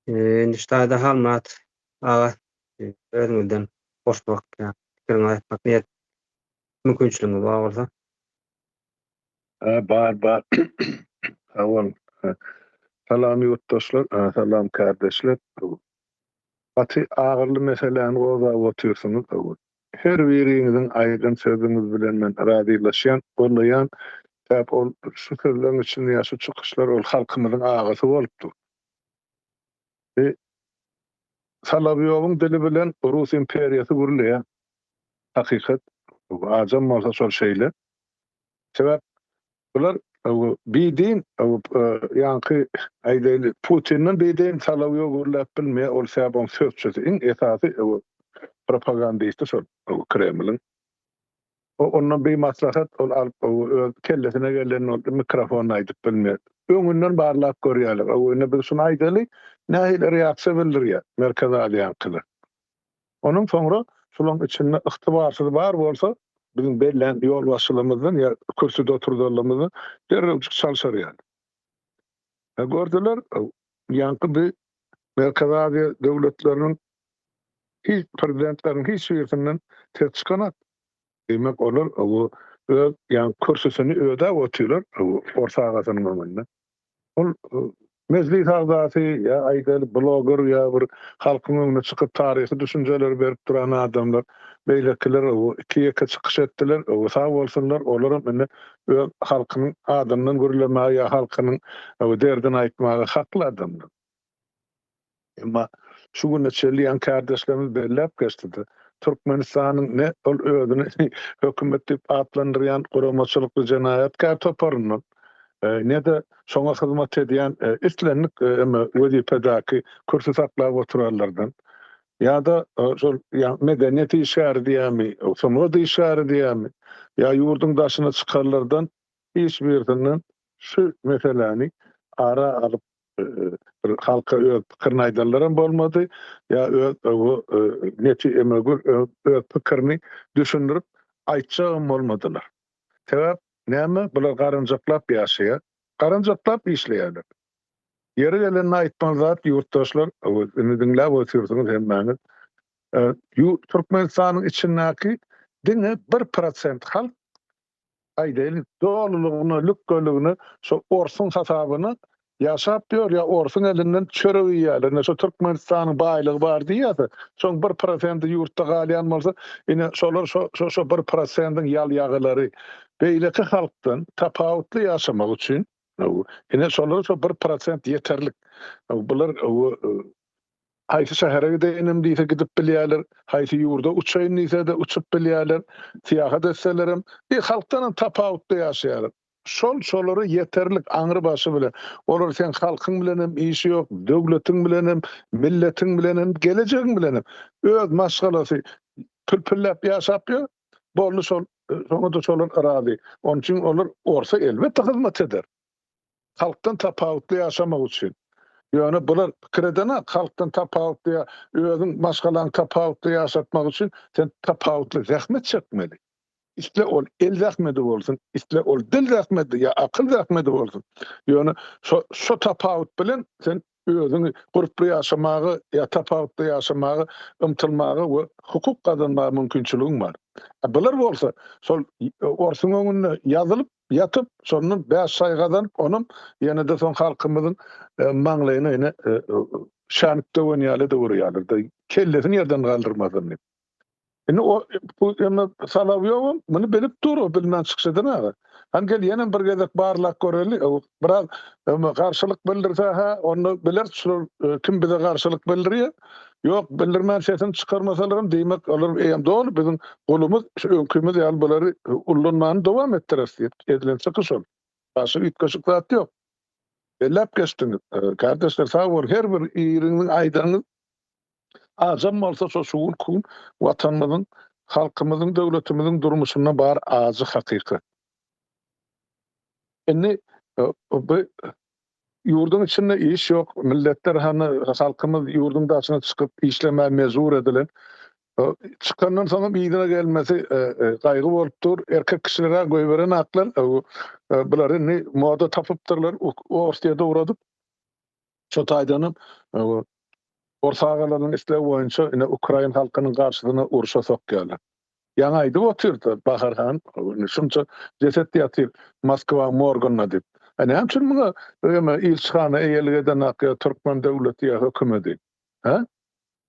Indi şu taýda Halmyrat aga özüňizden goşmak, pikiriňizi aýtmak niýet mümkinçiligiňiz bar bolsa. Ha, bar, bar. Sag boluň. Salam ýurtdaşlar, salam kärdeşler. Gaty agyrly meseläni gozgap otyrsyňyz. Her biriňiziň aýdan sözüňiz bilen men razylaşýan, gollaýan. Sebäp ol şu sözleriň içinde ýa şu çykyşlar ol halkymyzyň agasy bolup dur. Bi Solowýowyň dili bilen Rus imperiýasy gürleýär. Hakykat ajam bolsa şol şeýle. Sebäp bular bidin ýaňky aýdaýly Putinden bidin Solowýow gürläp bilmeýär. Ol sebäp oň sözçüsi iň esasy propagandisti şol Kremliň. O ondan bir maslahat ol alyp öz kellesine gelenini ol mikrofonda aýdyp bilmeýär. Öňünden barlap görýärler. O indi biz şuny aýdaly, nähili reaksiýa bildirýär Merkezi Aziýanyňkylar. Onuň soňra şularyň içinde ygtybarsyz bar bolsa, biziň bellän ýolbaşçylarymyzdan ýa kürsüde oturdanlarymyzdan derrewjik çalşarýar. Gördüler, ýaňky bir Merkezi Aziýa döwletleriniň hiç prezidentleriniň hiç birisinden ses çykanak. Diýmek olar öz ýa kürsüsini ödäp otyrlar ors agasynyň öňünde. Ol mejlis agzasy ýa aýdaly bloger ýa bir halkyň öňüne çykyp taryhy düşünjeleri berip duran adamlar beýlekiler iki-ýeke çykyş etdiler sag bolsunlar olaram indi öz halkynyň adyndan gürlemäge ýa halkynyň derdini aýtmaga hakly adamlar. Emma şu güne çenli ýaňky kärdeşlerimiz belläp geçdi-de. Türkmenistanyň ne ol özüni hökümet diýip atlandyrýan guramaçylykly jenaýatkär toparyndan, ne-de şoňa hyzmat edýän islendik wezipedäki kürsi saklap oturanlardan ýa-da şol medeniýet işgäri diýýärmi, sungat işgäri diýýärmi, ýa ýurduň daşyna çykanlardan hiç birisinden şu meseläni ara alyp bir halka öz pikirini aýdanlaram bolmady, ýa öz neti öz pikirini düşündirip aýtjagam bolmadylar. Sebäp näme? Bular garynjaklap ýaşaýar, garynjaklap işleýärler. Ýeri gelende aýtmaly zat ýurtdaşlar, indi diňläp otyrsyňyz hemmäňiz. Türkmenistanyň içindäki diňe 1% halk aýdaýly dolulygyna, lükgeligine şo orsuň hasabyna ýaşap ýör ýa orsuň elinden çörek iýýärler. Ine şo Türkmenistanyň baýlygy bar diýýärse, şoň bir prosendi ýurtda galýan bolsa, ine şolar şo şo şo bir prosendiň ýal-ýagylary. Beýleki halkdan tapawutly ýaşamak üçin ine şolara şo bir prosent ýeterlik. Bular Haýsy şähere gideýinem diýse gidip bilýärler, haýsy ýurda uçaýyn diýse-de uçup bilýärler, syýahat etselerem, bir halkdanam tapawutly ýaşaýarlar. Şol şolara ýeterlik aňry başy bilen. Olar seň halkyň bilenem işi ýok, döwletiň bilenem, milletiň bilenem, gelejegiň bilenem. Öz maşgalasy pülpülläp ýaşap ýör, boldy şol, şoňa-da şolar razy. Onuň üçin olar orsa elbetde hyzmat eder. Halkdan tapawutly ýaşamak üçin. Ýöne bular pikir edenak, halkdan tapawutly ýa özüň maşgalaňy tapawutly ýaşatmak üçin sen tapawutly zähmet çekmeli. Isle ol el zähmedi bolsun, isle ol dil zähmedi ýa akyl zähmedi bolsun. Ýöne şo şo tapawut bilen sen özüňi gurply ýaşamaga ýa tapawutly ýaşamaga ymtylmaga we hukuk gazanmaga mümkinçiligiň bar. A bular bolsa şol orsuň öňünde ýazylyp ýatyp, şondan bäş şaý gazanyp, onam ýene-de soň halkymyzyň maňlaýyna ýene şänik döwen ýaly edip urýarlar-da, kellesini ýerden galdyrmasyn diýip. Indi o bu emme Solowýowam muny bilip dur, o bilmän çykyş eden-ä. Hany gel ýenem bir gezek barlap göreli, biraz garşylyk bildirse-hä, onda bileris şular kim bize garşylyk bildirýär. Ýok, bildirmän sesini çykarmasalaram, diýmek, olar eýýäm doly biziň gulumyz, şu öňkimiz ýaly bulary ullanmany dowam etdireris diýip edilen çykyş ol. Başga üýtgeşik zat ýok. Belläp geçdiňiz. Kardeşler sag boluň, her bir iriňiziň aýdanyňyz ajam bolsa şo şu günki gün Watanymyzyň, halkymyzyň, döwletimiziň durmuşynda bar ajy hakykat. Indi bu ýurduň içinde iş ýok, milletler hany halkymyz ýurduň daşyna çykyp işlemäge mejbur edilen. Çykandan soň hem yzyna gelmesi gaýgy bolup dur. Erkek kişiler-ä goýberenaklar. Bular indi moda tapypdyrlar, Orsýete ugradyp. Şo taýdanam ors agalarynyň islegi boýunça ine ukrain halkynyň garşysyna urşa sokýarlar. Ýaňy aýdyp otyrdy Bahar han, indi şunça jeset ýatyr Moskwaň morgunda diýip. A näme üçin muňa eme ilçihana eýelik edenak ýa türkmen döwleti ýa hökümedi? Hä?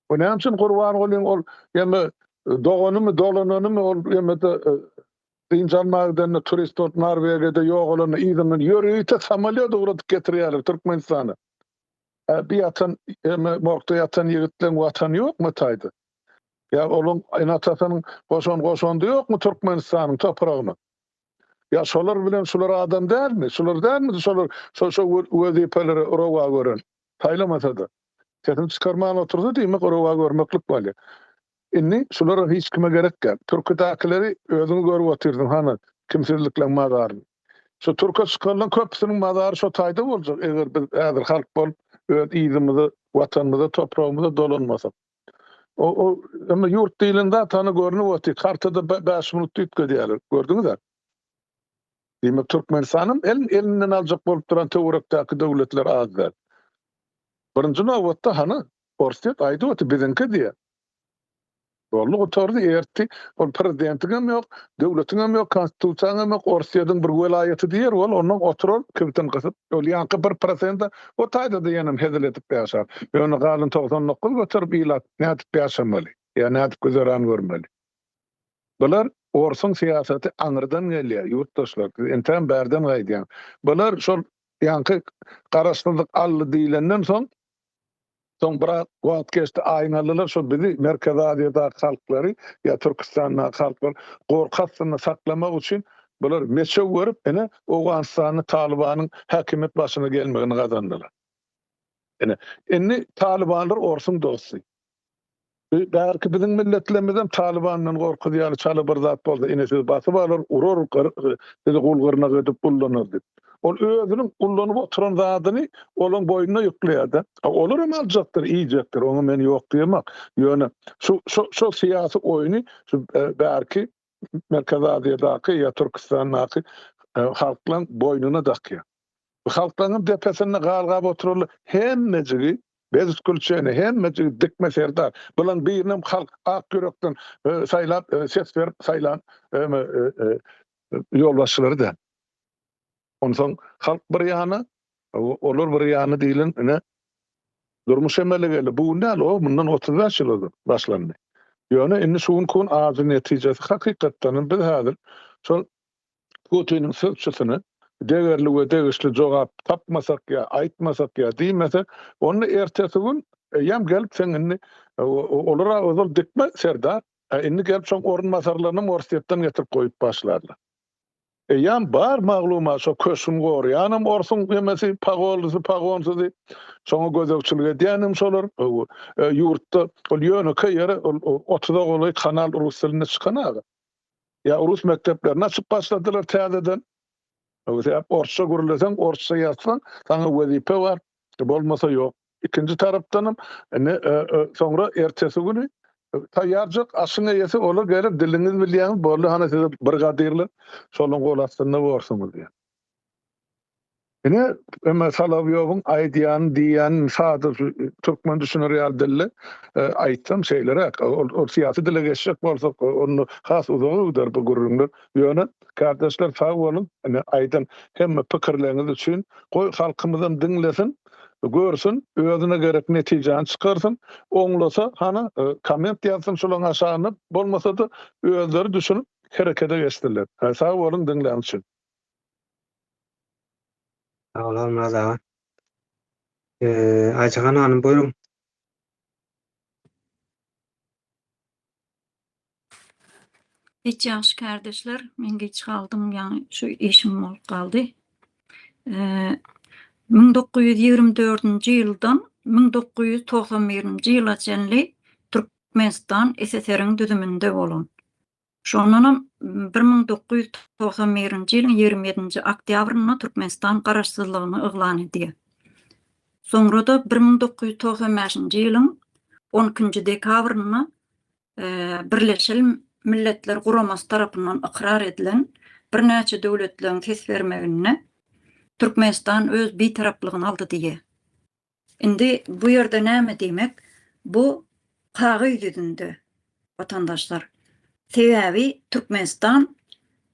O näme üçin Gurbangulyň ol eme doganymy dolananymy ol emede dynç almaga gidende turist bolup Norwegiýada ýogalanda yzyndan ýörite samolýot ugradyp getirýärler Türkmenistana. Hä bi ýatan eme morgda ýatan ýigitleň watany ýokmy taýda? Ýa olaň ene-atasynyň goşan goşandy ýokmy Türkmenistanyň topragyna? Ýa şolar bilen şular adam dälmi? Şular dälmidi şolar şo şo wezipeleri rowa gören? Saýlamasa-da. Sesini çykarman otursa diýmek rowa görmeklik bolýar. Indi şulara hiç kime gerek däl. Türküdäkileri özüň görüp otyrsyň hany kimsizlikleň mazaryny. Şu türke çykanlaň köpüsiniň mazary şo taýda boljak eger biz häzir halk bolup öz yzymyza watanymyza topragymyza dolanmasak. O o emma ýurt diýlen zat hany görnüp otyr. Kartada 5 minutda üýtgedýärler. Gördüňiz-ä? Diýmek Türkmenistanam el elinden aljak bolup duran töwerekdäki döwletler az däl. Birinji nobatda hany Orsýet aýdyp otyr biziňki diýýär. Boldy gutardy erti ol prezidentiňem ýok, döwletiňem ýok, konstitusiýaňam ýok, Orsýetiň bir welaýaty diýer ol ondan oturar kibtini gysyp ol ýaňky bir prosente o taýda-da ýenem hezil edip ýaşar. Ýöne galan 99 göterim ilat nädip ýaşamaly ýa nädip güzeran görmeli? Bular orsuň syýasaty aňyrdan gelýär ýurtdaşlar siz entäm bärden gaýdýaň. Bular şol ýaňky garaşsyzlyk aldy diýlenden soň. Soň biraz wagt geçdi, aýňaldylar, şo bizi Merkezi Aziýadaky halklary ýa Türküstandaky halklary gorky astynda saklamak üçin bular meçew görüp, ine, Owganystanda Talybanyň häkimiýet başyna gelmegini gazandylar. Ine, indi Talybanlar orsuň dosty. Bärki biziň milletlerimizem Talybandan gorkuz ýaly çala bir zat bolsa ine sizi basyp alar, urar, sizi gul-gyrnak edip ullanar diýip. Ol özüniň ullanyp oturan zadyny olaň boýnuna ýükleýär-de. Olar hem aljakdyr, iýjekdir, oňa men ýok diýemok. Ýöne şu şu şol syýasy oýny şu bärki Merkezi Aziýadaky ýa Türküstandaky halklaň boýnuna dakýar. Bu halklaňam depesinde galgap oturanlar hemmejigi bez iskulçeniýa, hemmejigi dikme serdar. Bulaň birinem halk ak ýürekden saýlap, ses berip saýlan ýolbaşçylary däl. Onsoň halk bir ýana, olar bir ýana diýlen ine durmuş emele geldi. Bu gün däl, o mundan 35 ýyl ozal başlandy. Ýöne indi şu günki gün ajy netijesi hakykatdan hem biz häzir şol Putiniň sözçüsine degerli we degişli jogap tapmasak ýa aýtmasak ýa diýmesek, onda ertesi gün eýýäm gelip seň indi olar-a ozal dikme serdar, a indi gelip şoň orunbasarlarynam Orsýetden getirip goýup başlarlar. Eýýäm bar maglumat şo köşgüň goraýanam orsuň nemesi pagonlysy pagonsyzy, şoňa gözegçilik edýänem şolar. Ýurtda ol ýönekeý ýere ol otuza golaý kanal rus dilinde çykan aga. Ýa rus mekdeplerini açyp başladylar täzeden. Sebäp orsça gürleseň, orsça ýazsaň, saňa wezipe bar, bolmasa ýok. Ikinji tarapdanam indi soňra ertesi güni taýýarjak aşyň eýesi olar geler, diliňizi bilýäňiz, boldy hany size brigadirler, şolaň gol astynda borsuňyz diýen. Ine, emma Solowýowyň aýdýanyny, diýýänini sada türkmen düşüner ýaly dilde aýtsam şeýleräk. Ol ol syýasy dile geçjek bolsak, onda has uzaga gider bu gürrüňler. Ýöne, kärdeşler sag boluň, ine, aýdan hemme pikirleriňiz üçin. Goý, halkymyzam diňlesin, görsün, özüne gerek netijäni çykarsyn. Oňlasa, hany, komment ýazsyn şolaň aşagyna, bolmasa-da özleri düşünip herekete geçsinler. Sag boluň diňläniz üçin. Sag bol Halmyrat aga. Aýjahan hanym buýruň. Hiç ýagşy kärdeşler, men giç galdym, ýaňy şu işim bolup galdy. 1924-nji ýyldan 1991-nji ýyla çenli Türkmenistan SSR-iň düzüminde bolan. Şondanam 1991-nji ýylyň 27-nji oktýabrynda Türkmenistan garaşsyzlygyny yglan edýär. Soňra-da 1995-nji ýylyň 12-nji dekabrynda Birleşen Milletler Guramasy tarapyndan ykrar edilen birnäçe döwletleriň ses bermeginde Türkmenistan öz bitaraplygyny aldy diýýär. Indi bu ýerde näme diýmek? Bu kagyz ýüzünde watandaşlar. Sebäbi Türkmenistan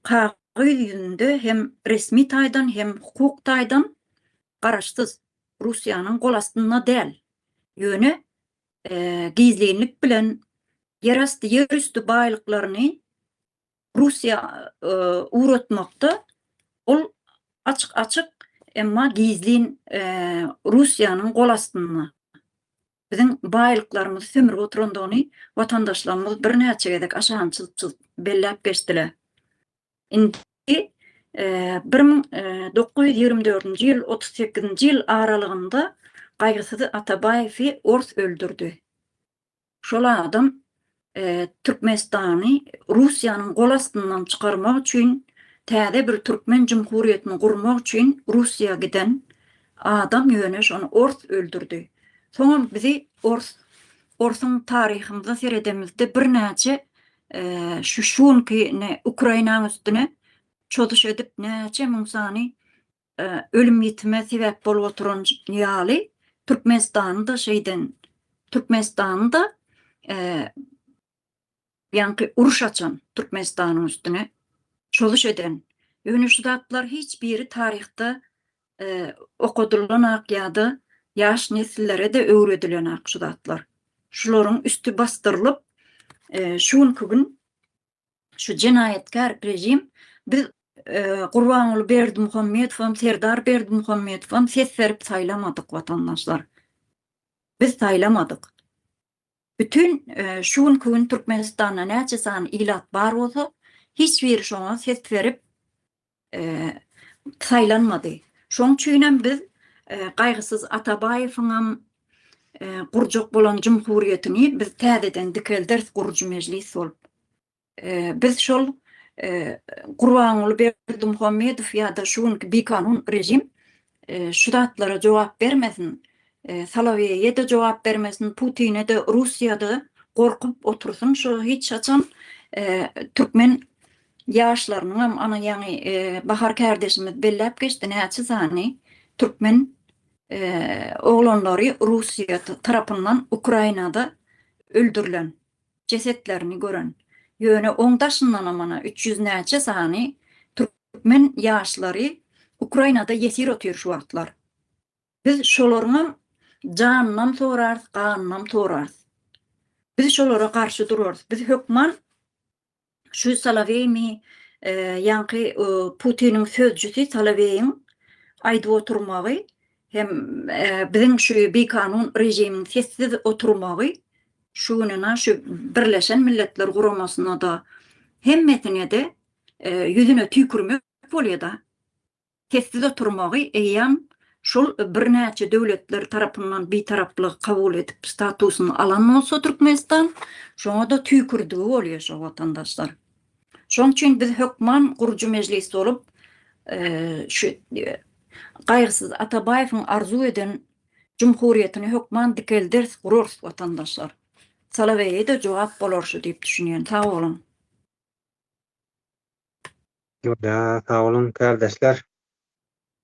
kagyz ýüzünde hem resmi taýdan hem hukuk taýdan garaşsyz, Russiýanyň gol astynda däl. Ýöne gizlinlik bilen ýerasty, ýerüsti baýlyklaryny Russiýa ugratmakda ol açyk-açyk, emma gizlin Russiýanyň gol astynda biziň baýlyklarymyzy sömürip oturandygyny watandaşlarymyz birnäçe gezek aşagyny çyzyp-çyzyp belläp geçdiler. Indi 1924-nji ýyl 38-nji ýyl aralygynda Gaýgysyz Atabaýewi ors öldürdi. Şol adam Türkmenistany Russiýanyň gol astyndan çykarmak üçin täze bir türkmen jumhuriýetini gurmak üçin Russiýa giden adam ýöne şony ors öldürdi. Soňam bizi ors orsuň taryhymyza seredemizde birnäçe şu şu günki ne Ukrainanyň üstüne çozuş edip näçe müň sany ölüm-ýitime sebäp bolup oturan ýaly Türkmenistany-da şeýden Türkmenistany-da ýaňky uruş açan Türkmenistanyň üstüne çozuş eden. Ýöne şu zatlar hiç biri taryhda okadylanak ýa-da ýaş nesillere-de öwredilenak şu zatlar. Şularyň üsti basdyrylyp şu günki gün şu jenaýatkär režim biz Gurbanguly Berdimuhamedowam, Serdar Berdimuhamedowam ses berip saýlamadyk watandaşlar. Biz saýlamadyk. Bütin şu günki gün Türkmenistanda näçe sany ilat bar bolsa, hiç biri şoňa ses berip saýlanmady. Şoň üçinem biz Gaýgysyz Atabaýewiňem gurjak bolan jumhuriýetini biz täzeden dikelderis gurujy mejlis bolup. Biz şol Gurbanguly Berdimuhamedow ýa-da şu günki bikanun režim şu zatlara jogap bermesin, Soloweýe-de jogap bermesin, Putine-de, Russiýa-da gorkup otursyn, şo hiç haçan türkmen ýaşlarynyňam ana ýaňy Bahar kärdeşimiz belläp geçdi näçe sany türkmen oglanlary Russiýa tarapyndan Ukrainada öldürilen. jesetlerini gören. Ýöne oň daşyndanam ana 300 näçe sany türkmen ýaşlary Ukrainada ýesir otyr şu wagtlar. Biz şolaryňam janynam sorarys, ganynam sorarys. Biz şolara garşy durarys. Biz hökman Şu Soloweými ýaňky Putiniň sözcüsi Soloweýiň aýdyp oturmagy hem biziň şu bikanun režimiň sessiz oturmagy şu gününe şu Birleşen Milletler Guramasyna-da hemmesine-de ýüzüne tüýkürmek bolýa-da. Sessiz oturmagy eýýäm şol birnäçe döwletler tarapyndan bitaraplygy kabul edip statusyny alan bolsa Türkmenistan şoňa-da tüýkürdigi bolýar şo watandaşlar. Şoň üçin biz hökman gurujy mejlis bolup şu Gaýgysyz Atabaýewiň arzuw eden jumhuriýetini hökman dikelderis gurarys watandaşlar. Soloweýe-de jogap bolar şu diýip düşünýän. Sag boluň. Ýa, sag boluň kärdeşler.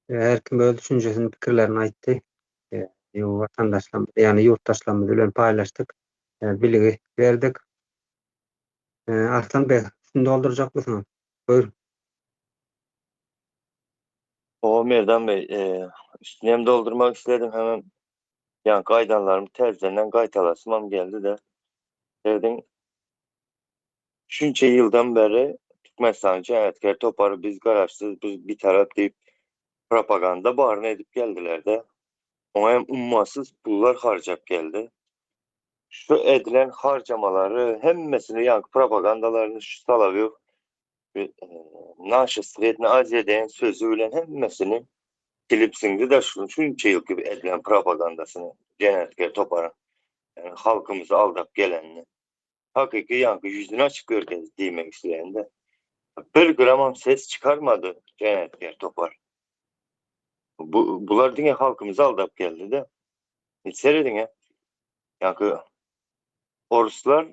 Her kim öz düşünjesini, pikirlerini aýtdy. Watandaşlarymyz, ýagny ýurtdaşlarymyz bilen paýlaşdyk, bilgi berdik. Arslan beg, üstüni doldurjakmysyňyz? Buyur. O Merdan bey, üstüni hem doldurmak isledim, hemem ýaňky aýdanlarymy täzedenden gaýtalasymam geldi-de. Serediň, Şunça ýyldan bäri Türkmenistanyň jenaýatkär topary biz garaşsyz, biz bitarap diýip propaganda baryny edip geldiler-de. Oňa hem ummasyz pullar harjap geldi. Şu edilen harjamalary hemmesini ýaňky propagandalaryny şu Solowýow Naşa Srednýa Aziýa diýen sözi bilen hemmesini silip siňdi-de şunça ýylky edilen propagandasyny jenaýatkär toparyň ýagny halkymyzy aldap gelenini. Hakyky ýaňky ýüzüni açyp görkezdi diýmek isleýän-de. Bir gramam ses çykarmady jenaýatkär topar. Bu bular diňe halkymyzy aldap geldi-de. Hiç serediň-ä. Ýaňky oruslar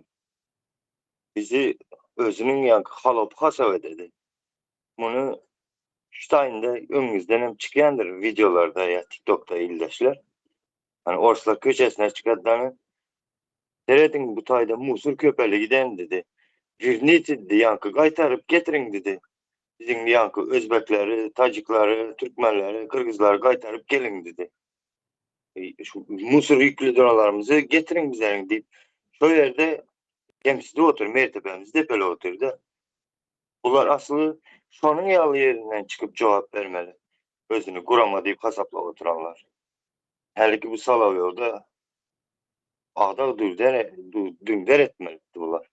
bizi özüniň ýaňky halopy hasap ededi. Muny şu taýynda öňüňizden hem çykýandyr wideolarda ýa TikTokda ildeşler. Hani orslar köçesine çykadylar. Serediň bu taýda musur köpeli giden dedi. Vernite dedi ýaňky gaýtaryp getiriň dedi. Biziň ýaňky özbekleri, tajiklary, türkmenleri, kyrgyzlary gaýtaryp geliň dedi. Şu musur ýükli donalarymyzy getiriň bizleriň diýip, şo ýerde kemsidip otyr, mertebemizi depelip otyr-da. Bular asly şonuň ýaly ýerinden çykyp jogap bermeli. Özüni gurama diýip hasaplap oturanlar. Häliki bu Solowýowda agdag dürder düňder etmelidi bular.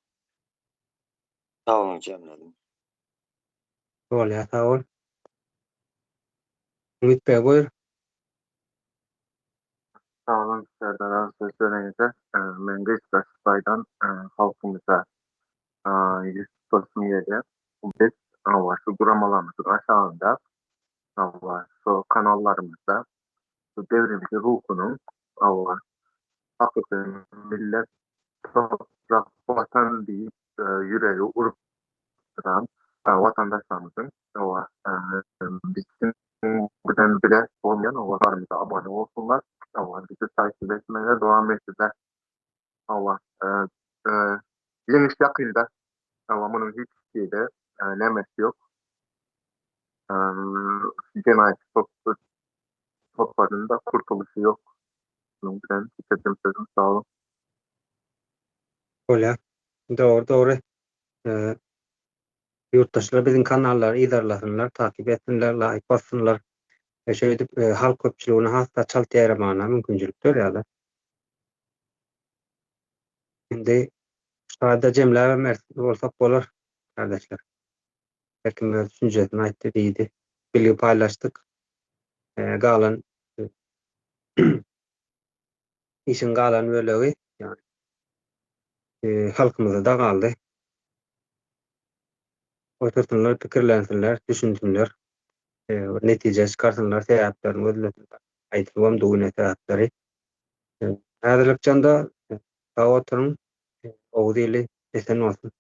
Sag boluň jemledim. Bolýar sag bol. Umyt beg buýur. Sag boluň Serdar aga söz bereniňize. Men gysgaçyk aýdan halkymyza ýüz tutasym gelýär. Biz hawa şu guramalarymyzyň aşagynda hawa şu kanallarymyzda şu devrimci ruhunyň hawa hakyky millet toprak watan diýip ýüregi urup duran watandaşlarymyzyň hawa biziň bilen bile bolýan hawa abone bolsunlar hawa bizi takip etmege dowam etsinler hawa ýeňiş ýakynda hawa munuň hiç hili nämesi ýok jenaýatçy toparynyň-da kurtulyşy ýok. Şunuň bilen bitirdim sözümi. Sag boluň. Bolýar. Dogry dogry. Ýurtdaşlar biziň kanallary yzarlasynlar, takyp etsinler, laýk bassynlar. Şeýdip halk köpçüligine has-da çalt ýaýramagyna mümkinçilik dörýärler. Indi şu taýda jemläbem bolsak bolar, kardeşler. Her kim öz düşünjesini aýtdy, diýdi. Bilgi paýlaşdyk. Galan işiň galan bölegi ýagny halkymyzda galdy. Otursynlar, pikirlensinler, düşünsinler, bir netije çykarsynlar, sebäplerini gözlesinler. Aýdylybam dugune sebäpleri. Häzirlikçe onda sag oturyň, Oguz ili esen bolsun.